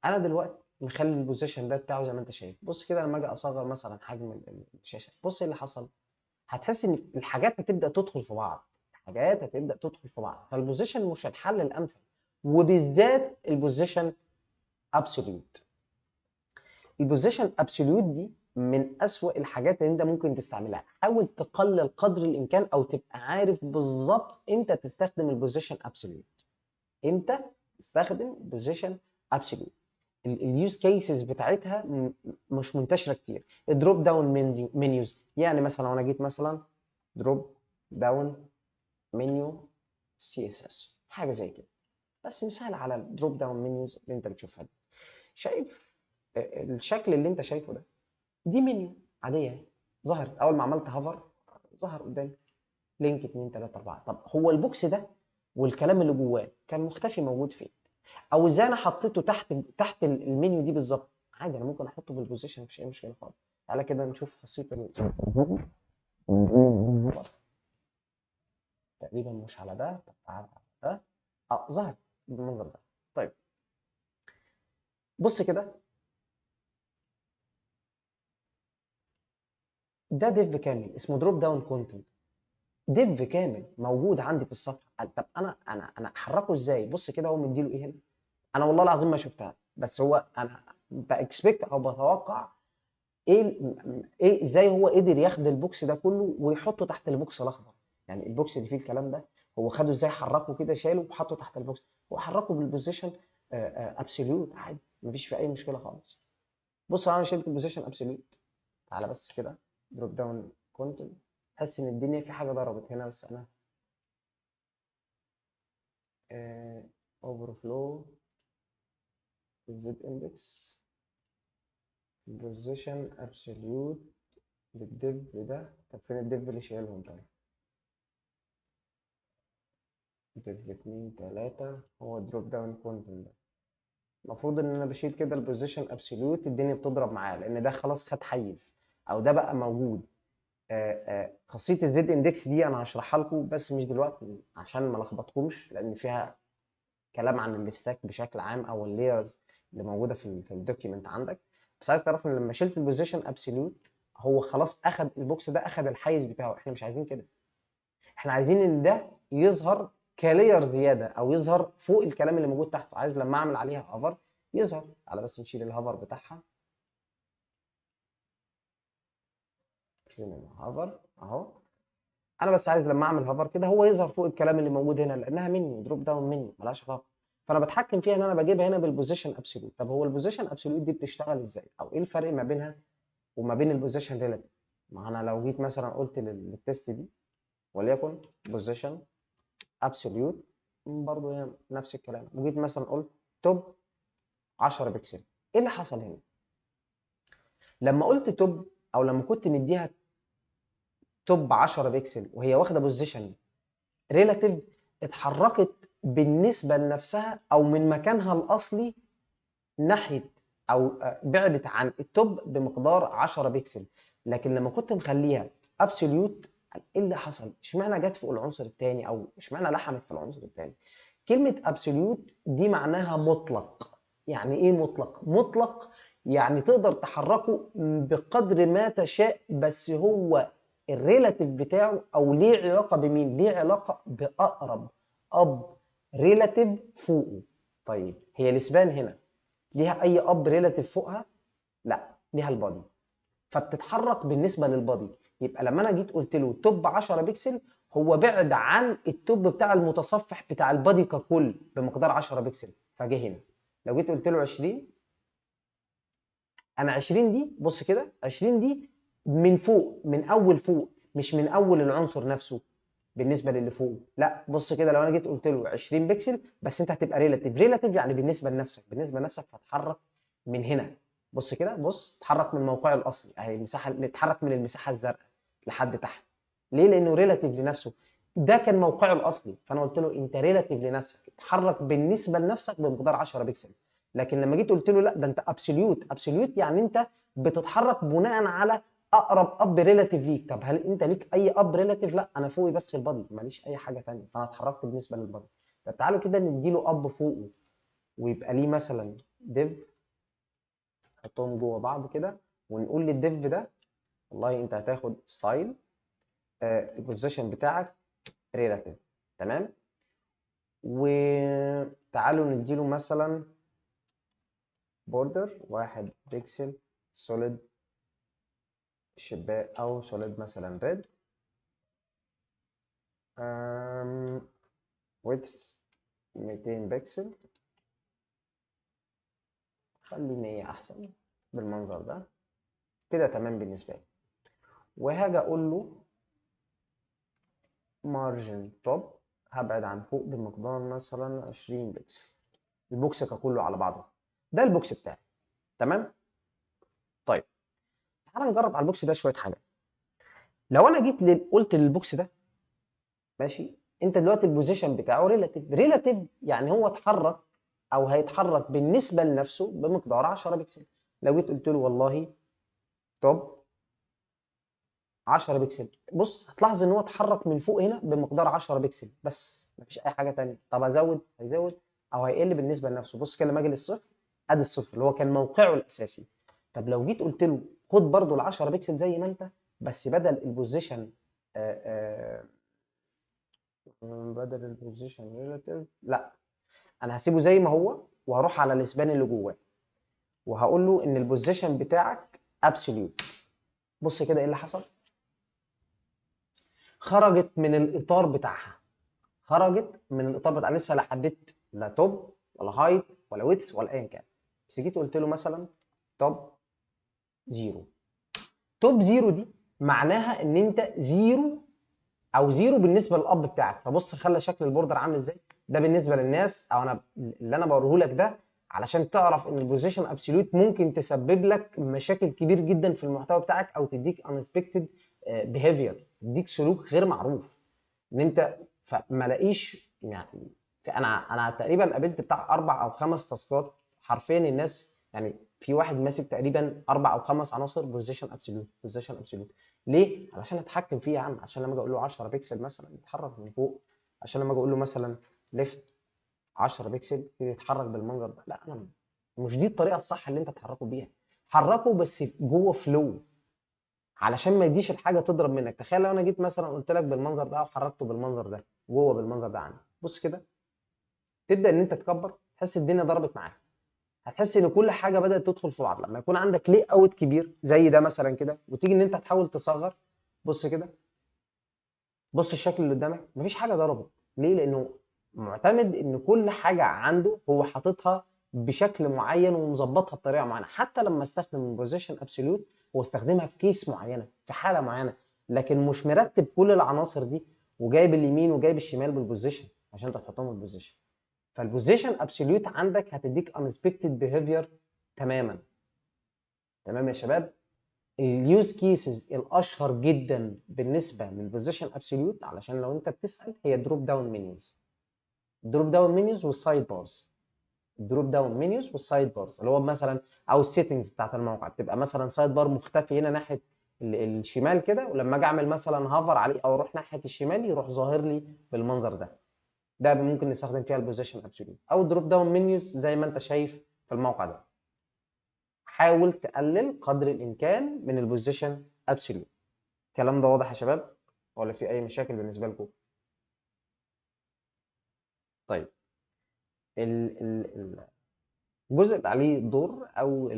انا دلوقتي مخلي ال position ده بتاعه زي ما انت شايف. بص كده لما اجي اصغر مثلا حجم الشاشة، بص ايه اللي حصل، هتحس ان الحاجات هتبدا تدخل في بعض، الحاجات هتبدا تدخل في بعض. فال position مش الحل الامثل، وبالذات ال position absolute. ال position absolute دي من اسوأ الحاجات اللي انت ممكن تستعملها. حاول تقلل قدر الامكان او تبقى عارف بالظبط امتى تستخدم ال position absolute، امتى تستخدم position absolute. ال use cases بتاعتها مش منتشرة كتير. ال drop down menus، يعني مثلا لو انا جيت مثلا drop down menu CSS حاجة زي كده، بس مثال على ال drop down menus اللي انت بتشوفها دي. شايف الشكل اللي انت شايفه ده؟ دي منيو عادية ظهرت اول ما عملت hover، ظهر قدامي link 2 3 4. طب هو ال box ده والكلام اللي جواه كان مختفي موجود فين؟ او ازاي انا حطيته تحت المنيو دي بالظبط؟ عادي انا ممكن احطه في ال position، مفيش اي مشكلة خالص. تعالى كده نشوف خاصية تقريبا مش على ده، طب تعالى على ده، ظهر بالمنظر ده. طيب بص كده، ده div كامل اسمه drop down content، div كامل موجود عندي في الصفحة. طب انا احركه ازاي؟ بص كده هو مديله ايه هنا؟ انا والله العظيم ما شفتها، بس هو انا ب expect او بتوقع ايه ازاي هو قدر ياخد ال box ده كله ويحطه تحت ال box الاخضر. يعني ال box اللي فيه الكلام ده هو خده ازاي، حركة كده، شاله وحطه تحت ال box، هو حركة بال position absolute عادي، مفيش فيه اي مشكلة خالص. بص انا شلت ال position absolute، تعالى بس كده drop down content، تحس ان الدنيا في حاجة ضربت هنا، بس انا overflow z index position absolute لل div ده. طب فين ال div اللي شايلهم؟ طيب div 2 3 هو drop down content ده. المفروض ان انا بشيل كده ال position absolute، الدنيا بتضرب معاه لان ده خلاص خد حيز او ده بقى موجود. خاصية ال z index دي انا هشرحها لكم بس مش دلوقتي عشان ما لخبطكمش، لان فيها كلام عن ال stack بشكل عام او ال layers اللي موجودة في ال document عندك. بس عايز تعرف ان لما شلت ال position absolute هو خلاص اخد ال box ده، اخد الحيز بتاعه. احنا مش عايزين كده، احنا عايزين ان ده يظهر ك layer زيادة او يظهر فوق الكلام اللي موجود تحته. عايز لما اعمل عليها hover يظهر. على بس نشيل ال hover بتاعها، شيل ال hover اهو. انا بس عايز لما اعمل hover كده هو يظهر فوق الكلام اللي موجود هنا، لانها menu drop down menu ملهاش علاقة، فانا بتحكم فيها ان انا بجيبها هنا بال position absolute. طب هو ال position absolute دي بتشتغل ازاي، او ايه الفرق ما بينها وما بين ال position relative؟ ما انا لو جيت مثلا قلت لل test دي وليكن position absolute برضه هي نفس الكلام، وجيت مثلا قلت top 10 بكسل، ايه اللي حصل هنا؟ لما قلت top او لما كنت مديها top 10 بكسل وهي واخده position relative، اتحركت بالنسبة لنفسها او من مكانها الاصلي ناحية او بعدت عن ال top بمقدار 10 بكسل. لكن لما كنت مخليها absolute ايه اللي حصل؟ اشمعنى جت فوق العنصر الثاني او اشمعنى لحمت في العنصر الثاني؟ كلمة absolute دي معناها مطلق. يعني ايه مطلق؟ مطلق يعني تقدر تحركه بقدر ما تشاء، بس هو ال relative بتاعه او ليه علاقة بمين؟ ليه علاقة باقرب اب relative فوقه. طيب هي ال span هنا ليها اي اب relative فوقها؟ لا، ليها ال body، فبتتحرك بالنسبة لل body. يبقى لما انا جيت قلت له top 10 بكسل، هو بعد عن ال top بتاع المتصفح بتاع ال body ككل بمقدار 10 بكسل، فجه هنا. لو جيت قلت له 20، انا 20 دي بص كده، 20 دي من فوق، من اول فوق، مش من اول العنصر نفسه بالنسبة للي فوق، لا بص كده لو انا جيت قلت له 20 بكسل بس انت هتبقى relative، relative يعني بالنسبة لنفسك، بالنسبة لنفسك فتحرك من هنا، بص كده، بص اتحرك من موقعه الاصلي، اهي المساحة اللي اتحرك من المساحة الزرقاء لحد تحت. ليه؟ لانه relative لنفسه، ده كان موقعه الاصلي، فانا قلت له انت relative لنفسك، اتحرك بالنسبة لنفسك بمقدار 10 بكسل. لكن لما جيت قلت له لا ده انت absolute، absolute يعني انت بتتحرك بناء على اقرب اب relative ليك. طب هل انت ليك اي اب relative؟ لا، انا فوقي بس ال body، ماليش اي حاجة ثانية، فانا اتحركت بالنسبة لل body. طب تعالوا كده نديله اب فوقه ويبقى ليه مثلا div، نحطهم جوه بعض كده ونقول لل div ده والله انت هتاخد style ال position بتاعك relative، تمام؟ وتعالوا نديله مثلا border 1 pixel solid شباك او solid مثلا red، width 200 بكسل، خلي 100 احسن بالمنظر ده كده، تمام بالنسبة لي. وهاجي اقول له margin top، هبعد عن فوق بمقدار مثلا 20 pixel، ال box ككله على بعضه، ده ال box بتاعي، تمام؟ طيب تعالى نجرب على ال box ده شوية حاجات. لو انا جيت قلت لل box ده ماشي، انت دلوقتي ال position بتاعه relative، relative يعني هو اتحرك او هيتحرك بالنسبة لنفسه بمقدار 10 بكسل. لو جيت قلت له والله top 10 بكسل، بص هتلاحظ ان هو اتحرك من فوق هنا بمقدار 10 بكسل بس، مفيش اي حاجة ثانية. طب ازود، هيزود او هيقل بالنسبة لنفسه. بص كده لما اجي للصفر، ادي الصفر اللي هو كان موقعه الاساسي. طب لو جيت قلت له خد برده ال 10 بكسل زي ما انت، بس بدل ال position بدل ال position relative، لا انا هسيبه زي ما هو وهروح على ال span اللي جواه وهقول له ان ال position بتاعك absolute. بص كده ايه اللي حصل، خرجت من الاطار بتاعها، خرجت من الاطار بتاعها، لسه لا حددت لا top ولا height ولا width ولا ايا كان. بس جيت قلت له مثلا top zero، top zero دي معناها ان انت zero او zero بالنسبة للاب بتاعك. فبص خلى شكل ال border عامل ازاي. ده بالنسبة للناس او انا اللي انا بوريه لك ده علشان تعرف ان ال position absolute ممكن تسبب لك مشاكل كبير جدا في المحتوى بتاعك، او تديك unexpected behavior، تديك سلوك غير معروف ان انت فما لاقيش. يعني انا تقريبا قابلت بتاع 4 أو 5 تاسكات حرفيا الناس، يعني في واحد ماسك تقريبا 4 أو 5 عناصر position absolute، position absolute. ليه؟ علشان اتحكم فيه يا عم، عشان لما اجي اقول له 10 بكسل مثلا يتحرك من فوق، عشان لما اجي اقول له مثلا left 10 بكسل يتحرك بالمنظر ده. لا، انا مش دي الطريقة الصح اللي انت تحركه بيها. حركة بس جوه flow علشان ما يديش الحاجة تضرب منك. تخيل لو انا جيت مثلا قلت لك بالمنظر ده وحركته بالمنظر ده جوه بالمنظر ده عندي، بص كده تبدا ان انت تكبر، تحس الدنيا ضربت معاك، هتحس ان كل حاجة بدات تدخل في بعض. لما يكون عندك layout كبير زي ده مثلا كده وتيجي ان انت تحاول تصغر، بص كده، بص الشكل اللي قدامك مفيش حاجة ضربت. ليه؟ لانه معتمد ان كل حاجة عنده هو حاططها بشكل معين ومظبطها بطريقة معينة. حتى لما استخدم position absolute هو استخدمها في case معينة، في حاله معينة، لكن مش مرتب كل العناصر دي وجايب اليمين وجايب الشمال بال position عشان انت تحطهم بال position. فال position absolute عندك هتديك unexpected behavior تماما. تمام يا شباب؟ ال use cases الاشهر جدا بالنسبة لل position absolute، علشان لو انت بتسال، هي drop down menus. drop down menus وال side bars. ال drop down menus وال side bars اللي هو مثلا او ال settings بتاعت الموقع، بتبقى مثلا side bar مختفي هنا ناحية الشمال كده، ولما اجي اعمل مثلا hover عليه او اروح ناحية الشمال يروح ظاهر لي بالمنظر ده. ده ممكن نستخدم فيها ال position absolute او drop down menus زي ما انت شايف في الموقع ده. حاول تقلل قدر الامكان من ال position absolute. الكلام ده واضح يا شباب ولا في اي مشاكل بالنسبة لكم؟ طيب الجزء اللي عليه الدور او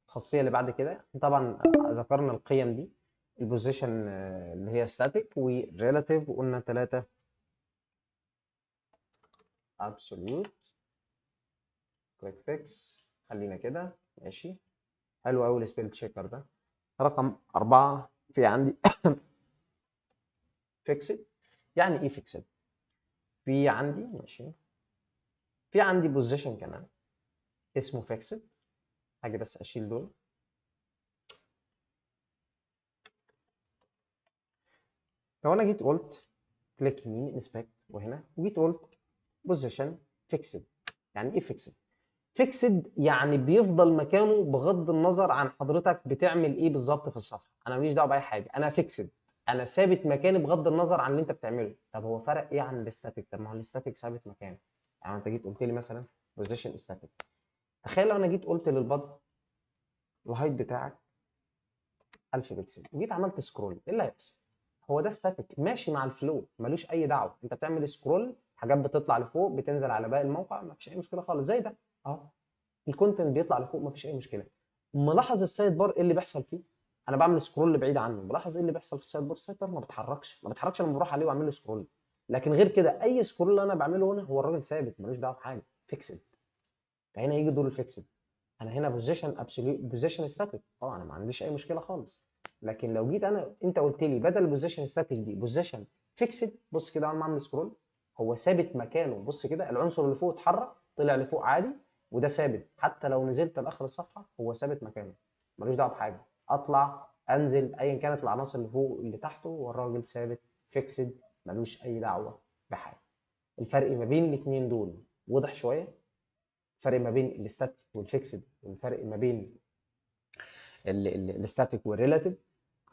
الخاصية اللي بعد كده، طبعا ذكرنا القيم دي، ال position اللي هي static و relative، وقلنا 3 absolute. quick fix خلينا كده ماشي. حلو قوي ال spell checker ده. رقم 4 في عندي fixed. يعني ايه fixed؟ في عندي ماشي، في عندي position كمان اسمه fixed. هاجي بس اشيل دول. لو انا جيت قلت click يمين inspect وهنا، وجيت قلت position fixed. يعني ايه fixed؟ fixed يعني بيفضل مكانه بغض النظر عن حضرتك بتعمل ايه بالظبط في الصفحة. انا ماليش دعوه باي حاجة، انا fixed، انا ثابت مكاني بغض النظر عن اللي انت بتعمله. طب هو فرق ايه عن ال static؟ طب ما هو ال static ثابت مكانه. يعني انت جيت قلت لي مثلا position static، تخيل لو انا جيت قلت لل body ال height بتاعك 1000 بكسل وجيت عملت scroll، ايه اللي هيحصل؟ هو ده static ماشي مع ال flow، ملوش اي دعوه. انت بتعمل scroll، حاجات بتطلع لفوق بتنزل على باقي الموقع، مفيش اي مشكلة خالص. زي ده اهو، ال content بيطلع لفوق مفيش اي مشكلة. ملاحظ ال side bar ايه اللي بيحصل فيه؟ انا بعمل scroll بعيد عنه، ملاحظ ايه اللي بيحصل في ال side bar؟ ال side bar ما بيتحركش، ما بيتحركش لما بروح عليه واعمل له scroll. لكن غير كده اي scroll انا بعمله هنا هو الراجل ثابت ملوش دعوه بحاجة، fixed. فهنا يجي دور ال fixed. انا هنا position absolute، position static، انا ما عنديش اي مشكلة خالص. لكن لو جيت انا انت قلت لي بدل position static دي position fixed، بص كده اول ما اعمل scroll هو ثابت مكانه. بص كده العنصر اللي فوق اتحرك طلع لفوق عادي، وده ثابت حتى لو نزلت لاخر الصفحة هو ثابت مكانه ملوش دعوه بحاجة. اطلع انزل ايا كانت العناصر اللي فوق اللي تحته والراجل ثابت fixed ملوش اي دعوه بحاجة. الفرق ما بين الاثنين دول واضح شوية، الفرق ما بين ال static وال fixed والفرق ما بين ال static وال relative،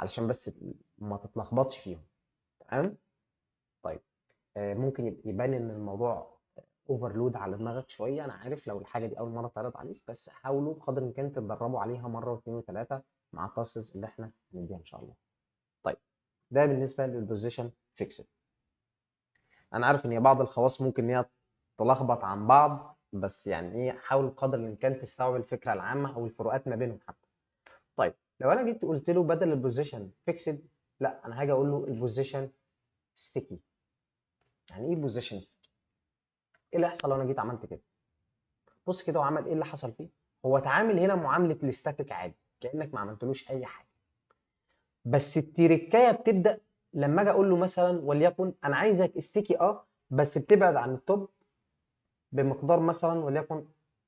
علشان بس ما تتلخبطش فيهم. تمام؟ طيب ممكن يبان ان الموضوع overload على دماغك شوية، انا عارف لو الحاجة دي اول مرة اتعرض عليك، بس حاولوا قدر الامكان تتدربوا عليها مرة واثنين وثلاثة مع ال tasks اللي احنا هنديها ان شاء الله. طيب ده بالنسبة لل position fixed. انا عارف ان بعض الخواص ممكن ان هي تلخبط عن بعض، بس يعني ايه، حاول قدر الامكان تستوعب الفكرة العامة او الفروقات ما بينهم حتى. طيب لو انا جيت قلت له بدل ال position fixed، لا انا هاجي اقول له ال position sticky. يعني ايه position sticky؟ ايه اللي هيحصل لو انا جيت عملت كده؟ بص كده هو عمل ايه اللي حصل فيه؟ هو اتعامل هنا معاملة ال static عادي كانك ما عملتلوش اي حاجة. بس التركايه بتبدا لما اجي اقول له مثلا وليكن انا عايزك sticky بس بتبعد عن ال top بمقدار مثلا وليكن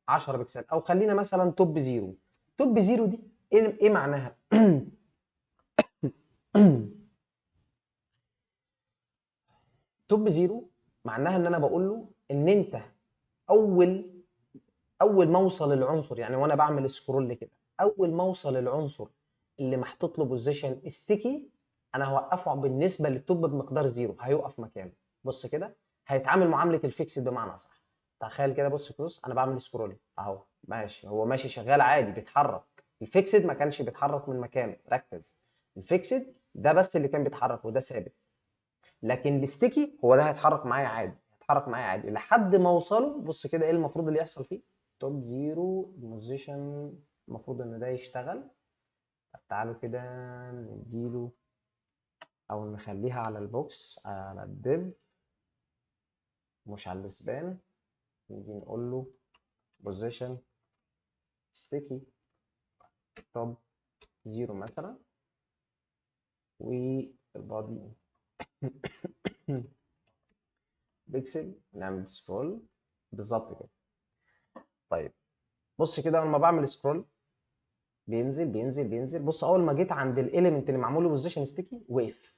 10 بكسل، او خلينا مثلا top zero. top zero دي ايه معناها؟ top zero معناها ان انا بقول له ان انت اول ما اوصل العنصر، يعني وانا بعمل scroll كده، اول ما اوصل العنصر اللي محطوط له position sticky انا هوقفه بالنسبة لل top بمقدار zero، هيقف مكانه. بص كده هيتعامل معاملة ال fixed بمعنى صح. تخيل كده، بص بص انا بعمل scroll اهو، ماشي، هو ماشي شغال عادي بيتحرك. ال fixed ما كانش بيتحرك من مكانه، ركز، ال fixed ده بس اللي كان بيتحرك وده ثابت، لكن ال sticky هو ده هيتحرك معايا عادي، هيتحرك معايا عادي لحد ما اوصله. بص كده ايه المفروض اللي يحصل فيه؟ top zero position، المفروض ان ده يشتغل. طب تعالوا كده نديله او نخليها على ال box، على ال div مش على ال span، نيجي نقول له position sticky top zero مثلا، وال body pixel، نعمل scroll بالظبط كده. طيب بص كده، لما بعمل scroll بينزل بينزل بينزل. بص اول ما جيت عند ال element اللي معمول له position sticky وقف،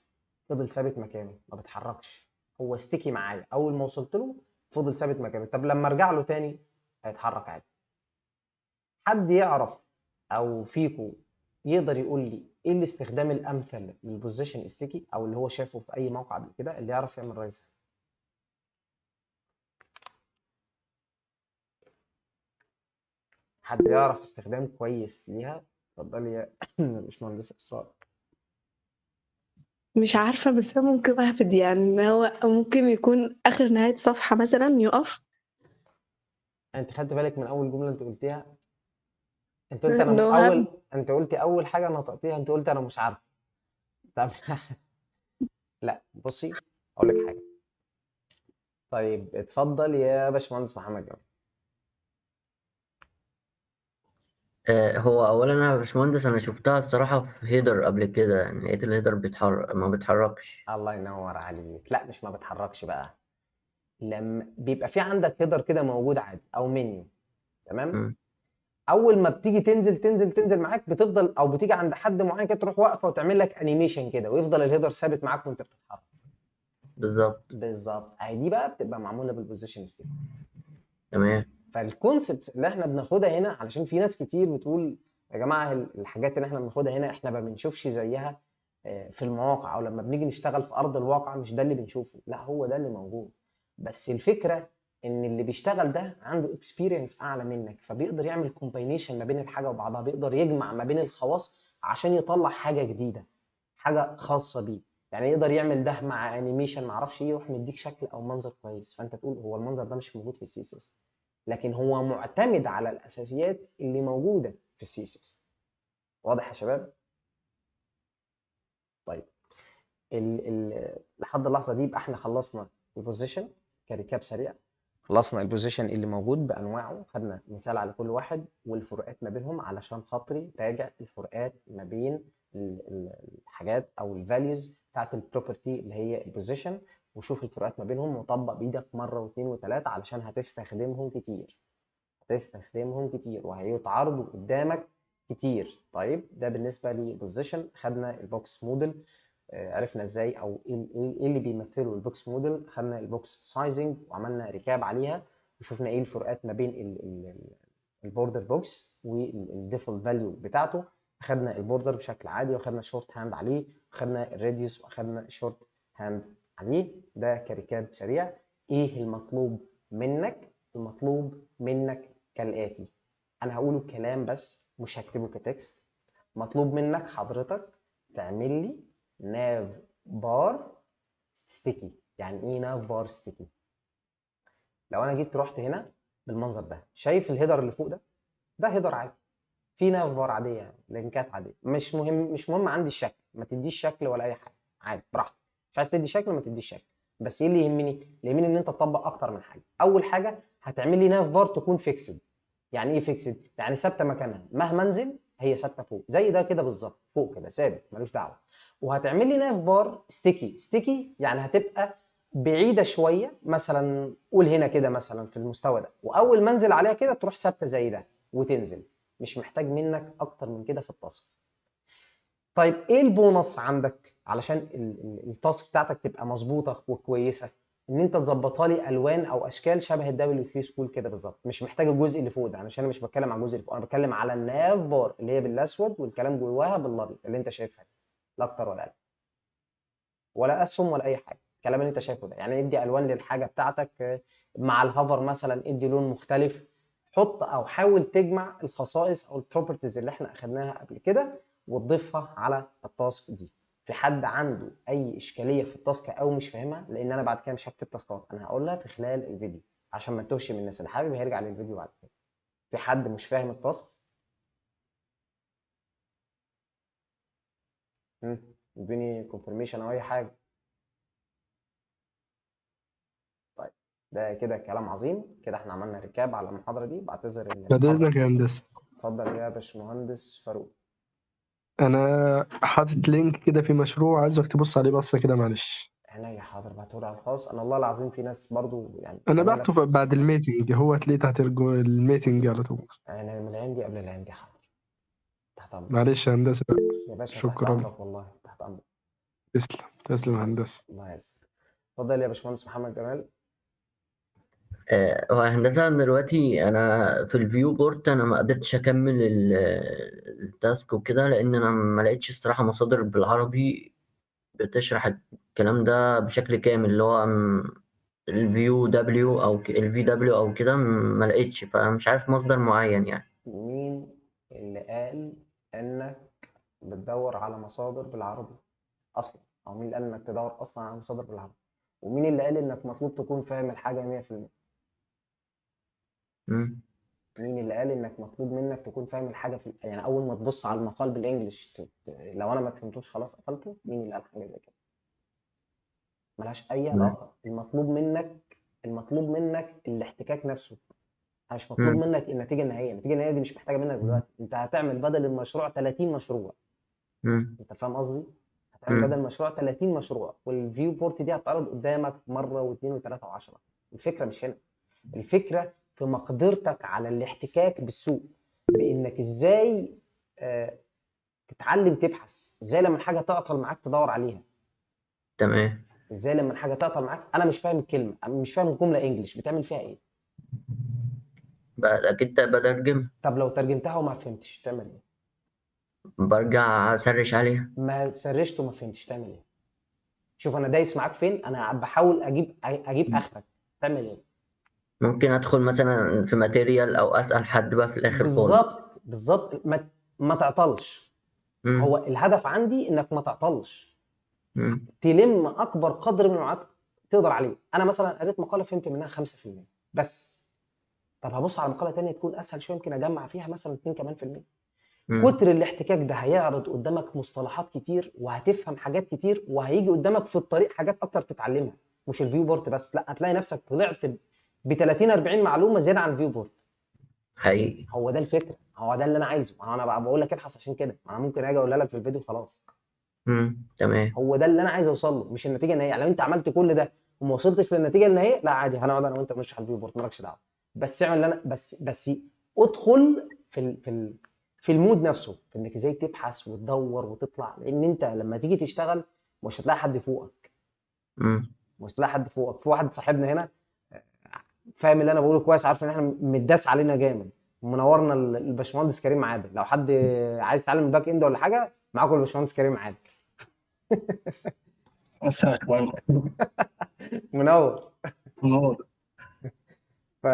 فضل ثابت مكانه ما بيتحركش، هو sticky معايا. اول ما وصلت له فضل ثابت مكانه. طب لما ارجع له تاني هيتحرك عادي. حد يعرف او فيكو يقدر يقول لي ايه الاستخدام الامثل لل position sticky او اللي هو شافه في اي موقع قبل كده، اللي يعرف يعمل raise؟ حد يعرف استخدام كويس ليها؟ اتفضلي يا باشمهندس اسراء. مش عارفة، بس أنا ممكن أهبد، يعني إن هو ممكن يكون آخر نهاية صفحة مثلا يقف. انت خدت بالك من اول جملة انت قلتيها؟ انت قلت انا إن هو اول، انت قلتي اول حاجة نطقتيها، انت قلت انا مش عارفة. طب لا بصي اقول لك حاجة. طيب اتفضل يا باشمهندس محمد جمال. هو اولا انا يا باشمهندس انا شفتها الصراحة في header قبل كده، يعني لقيت ال header بيتحرك ما بيتحركش. الله ينور عليك. لا مش ما بتحركش بقى، لما بيبقى في عندك header كده موجود عادي او منيو، تمام؟ اول ما بتيجي تنزل تنزل تنزل معاك بتفضل، او بتيجي عند حد معين كده تروح واقفة وتعمل لك animation كده، ويفضل ال header ثابت معاك وانت بتتحرك. بالظبط. بالظبط، اهي دي بقى بتبقى معمولة بال position sticky. تمام. فال concepts اللي احنا بناخدها هنا، علشان في ناس كتير بتقول يا جماعة الحاجات اللي احنا بناخدها هنا احنا ما بنشوفش زيها في المواقع، او لما بنيجي نشتغل في ارض الواقع مش ده اللي بنشوفه. لا هو ده اللي موجود، بس الفكرة ان اللي بيشتغل ده عنده experience اعلى منك، فبيقدر يعمل combination ما بين الحاجة وبعضها، بيقدر يجمع ما بين الخواص عشان يطلع حاجة جديدة، حاجة خاصة بيه. يعني يقدر يعمل ده مع animation ما اعرفش ايه، يروح مديك شكل او منظر كويس، فانت تقول هو المنظر ده مش موجود في ال CSS، لكن هو معتمد على الاساسيات اللي موجودة في ال CSS. واضح يا شباب؟ طيب لحد اللحظة دي يبقى احنا خلصنا ال position ك recap سريع، خلصنا ال position اللي موجود بانواعه، خدنا مثال على كل واحد والفروقات ما بينهم، علشان خاطري راجع الفروقات ما بين الحاجات او ال values بتاعت ال property اللي هي ال position، وشوف الفروقات ما بينهم وطبق بايدك مرة واثنين وثلاثة علشان هتستخدمهم كتير، هتستخدمهم كتير وهيتعرضوا قدامك كتير. طيب ده بالنسبة لل position. خدنا ال box model، عرفنا ازاي او ايه اللي بيمثله ال box model، خدنا ال box sizing وعملنا recap عليها، وشفنا ايه الفروقات ما بين ال border box وال default value بتاعته. اخدنا ال border بشكل عادي، واخدنا shorthand عليه، واخدنا ال radius، واخدنا shorthand عليه. ده ك recap سريع. ايه المطلوب منك؟ المطلوب منك كالاتي، انا هقوله كلام بس مش هكتبه ك text. مطلوب منك حضرتك تعمل لي nav bar sticky. يعني ايه nav bar sticky؟ لو انا جيت رحت هنا بالمنظر ده، شايف ال header اللي فوق ده؟ ده header عادي، في nav bar عادية، يعني لينكات عادية، مش مهم، مش مهم عندي الشكل، ما تديش شكل ولا اي حاجة، عادي براحتك، مش عايز تدي شكل ما تديش شكل. بس ايه اللي يهمني؟ اللي يهمني ان انت تطبق اكتر من حاجة. اول حاجة هتعمل لي nav bar تكون fixed. يعني ايه fixed؟ يعني ثابتة مكانها، مهما انزل هي ثابتة فوق، زي ده كده بالظبط، فوق كده ثابت ملوش دعوه. وهتعمل لي nav bar sticky. sticky يعني هتبقى بعيدة شوية، مثلا قول هنا كده مثلا في المستوى ده، واول ما انزل عليها كده تروح ثابتة زي ده وتنزل، مش محتاج منك اكتر من كده في ال task. طيب ايه البونص عندك علشان ال task بتاعتك تبقى مظبوطة وكويسة؟ ان انت تظبطها لي الوان او اشكال شبه ال W3Schools كده بالظبط. مش محتاج الجزء اللي فوق ده، علشان انا مش بتكلم على الجزء اللي فوق، انا بتكلم على ال nav bar اللي هي بالاسود والكلام جواها بالابيض اللي انت شايفها دي، لا اكتر ولا اقل، ولا اسهم ولا اي حاجة، الكلام اللي انت شايفه ده. يعني ادي الوان للحاجة بتاعتك مع ال hover مثلا، ادي لون مختلف، حط او حاول تجمع الخصائص او ال properties اللي احنا اخدناها قبل كده وتضيفها على ال task دي. في حد عنده اي اشكالية في ال task او مش فاهمها؟ لان انا بعد كده مش هكتب تاسكات، انا هقولها في خلال الفيديو عشان ما تتوهش من الناس، اللي حابب هيرجع للفيديو بعد كده. في حد مش فاهم ال task؟ ادوني confirmation او اي حاجة. طيب ده كده كلام عظيم، كده احنا عملنا recap على المحاضرة دي. بعتذر ان بعد المحاضرة اذنك يا هندسة. اتفضل يا باشمهندس فاروق. انا حاطط link كده في مشروع، عايزك تبص عليه بصة كده معلش. عينيا، حاضر، ابعته لي على الخاص. انا والله العظيم في ناس برضو يعني انا زمايلك. بعته بعد ال meeting، هو هتلاقيه تحت ال meeting على طول. انا من عندي قبل اللي عندي، حاضر، تحت امرك. معلش يا هندسة. يا باشا تحت شكرا. امرك، والله تحت امرك. تسلم تسلم الله يعزك، هندسة. الله يعزك. اتفضل يا باشمهندس محمد جمال. هو هندسة دلوقتي أنا في ال viewport أنا ما قدرتش أكمل ال task وكده، لأن أنا ما لقيتش الصراحة مصادر بالعربي بتشرح الكلام ده بشكل كامل، اللي هو ال VW أو ال VW أو كده، ما لقيتش، فمش عارف مصدر معين يعني. مين اللي قال انك بتدور على مصادر بالعربي اصلا؟ او مين اللي قال انك تدور اصلا على مصادر بالعربي؟ ومين اللي قال انك مطلوب تكون فاهم الحاجة 100%؟ مم. مين اللي قال انك مطلوب منك تكون فاهم الحاجة في يعني اول ما تبص على المقال بال English لو انا ما فهمتوش خلاص قفلته؟ مين اللي قال حاجة زي كده؟ ملهاش اي مم. علاقة. المطلوب منك الاحتكاك نفسه، مش مطلوب مم. منك النتيجة النهائية. النتيجة النهائية دي مش محتاجه منك دلوقتي، انت هتعمل بدل المشروع 30 مشروع. مم. انت فاهم قصدي؟ هتعمل بدل مم. مشروع 30 مشروع، وال viewport دي هتتعرض قدامك مرة واثنين وثلاثة وعشرة. الفكرة مش هنا، الفكرة في مقدرتك على الاحتكاك بالسوق، بانك ازاي تتعلم تبحث، ازاي لما الحاجة تعطل معاك تدور عليها. تمام. ازاي لما الحاجة تعطل معاك، انا مش فاهم الكلمة، انا مش فاهم الجملة انجلش، بتعمل فيها ايه؟ بقى أكيد بترجم. طب لو ترجمتها وما فهمتش تعمل ايه؟ برجع أسرش عليها. ما سرشت وما فهمتش تعمل ايه؟ شوف انا دايس معاك فين، انا بحاول اجيب اخرك، تعمل ايه؟ ممكن أدخل مثلا في material أو أسأل حد بقى في الآخر خالص. بالظبط بالظبط، ما تعطلش. مم. هو الهدف عندي انك ما تعطلش، مم. تلم اكبر قدر من المعلومات تقدر عليه. انا مثلا قريت مقاله فهمت منها 5% بس، طب هبص على مقاله تانية تكون اسهل شوية، يمكن اجمع فيها مثلا 2 كمان في المية. مم. كتر الاحتكاك ده هيعرض قدامك مصطلحات كتير، وهتفهم حاجات كتير، وهيجي قدامك في الطريق حاجات اكتر تتعلمها، مش ال viewport بس، لا هتلاقي نفسك طلعت ب 30 40 معلومة زيادة عن ال viewport. حقيقي. هو ده الفكرة، هو ده اللي انا عايزه. انا بقول لك ابحث عشان كده، انا ممكن اجي اقولها لك في الفيديو خلاص. مم. تمام. هو ده اللي انا عايز اوصل له، مش النتيجة النهائية. يعني لو انت عملت كل ده وما وصلتش للنتيجة النهائية، لا عادي، هنقعد انا وانت بنشرح ال viewport، مالكش دعوه، بس اعمل اللي انا بس ادخل في ال mood نفسه، في انك ازاي تبحث وتدور وتطلع، لان انت لما تيجي تشتغل مش هتلاقي حد فوقك. مم. مش هتلاقي حد فوقك. في واحد صاحبنا هنا فاهم اللي انا بقوله كويس، عارف ان احنا متداس علينا جامد، منورنا الباشمهندس كريم عادل. لو حد عايز يتعلم ال back end ولا حاجة، معاكم الباشمهندس كريم عادل. مساك وين. منور. منور. ف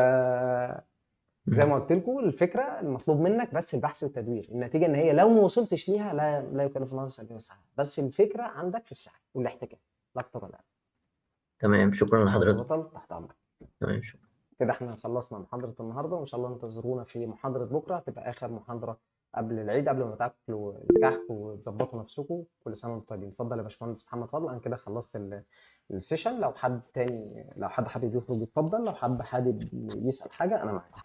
زي ما قلت لكم، الفكرة المطلوب منك بس البحث والتدوير. النتيجة ان هي لو ما وصلتش ليها لا يكلف الله نفسا الا وسعها، بس الفكرة عندك في السعي والاحتكاك، لا اكتر ولا اقل. تمام، شكرا بس لحضرتك. بطل، تحت امرك. تمام، شكرا. كده احنا خلصنا محاضرة النهارده، وان شاء الله انتظرونا في محاضرة بكره، تبقى اخر محاضرة قبل العيد، قبل ما تاكلوا الكحك وتظبطوا نفسكم. كل سنة وانتم طيبين. اتفضل يا باشمهندس محمد فضل. انا كده خلصت ال session. لو حد تاني، لو حد حابب يخرج يتفضل، لو حد حابب يسال حاجة انا معاك.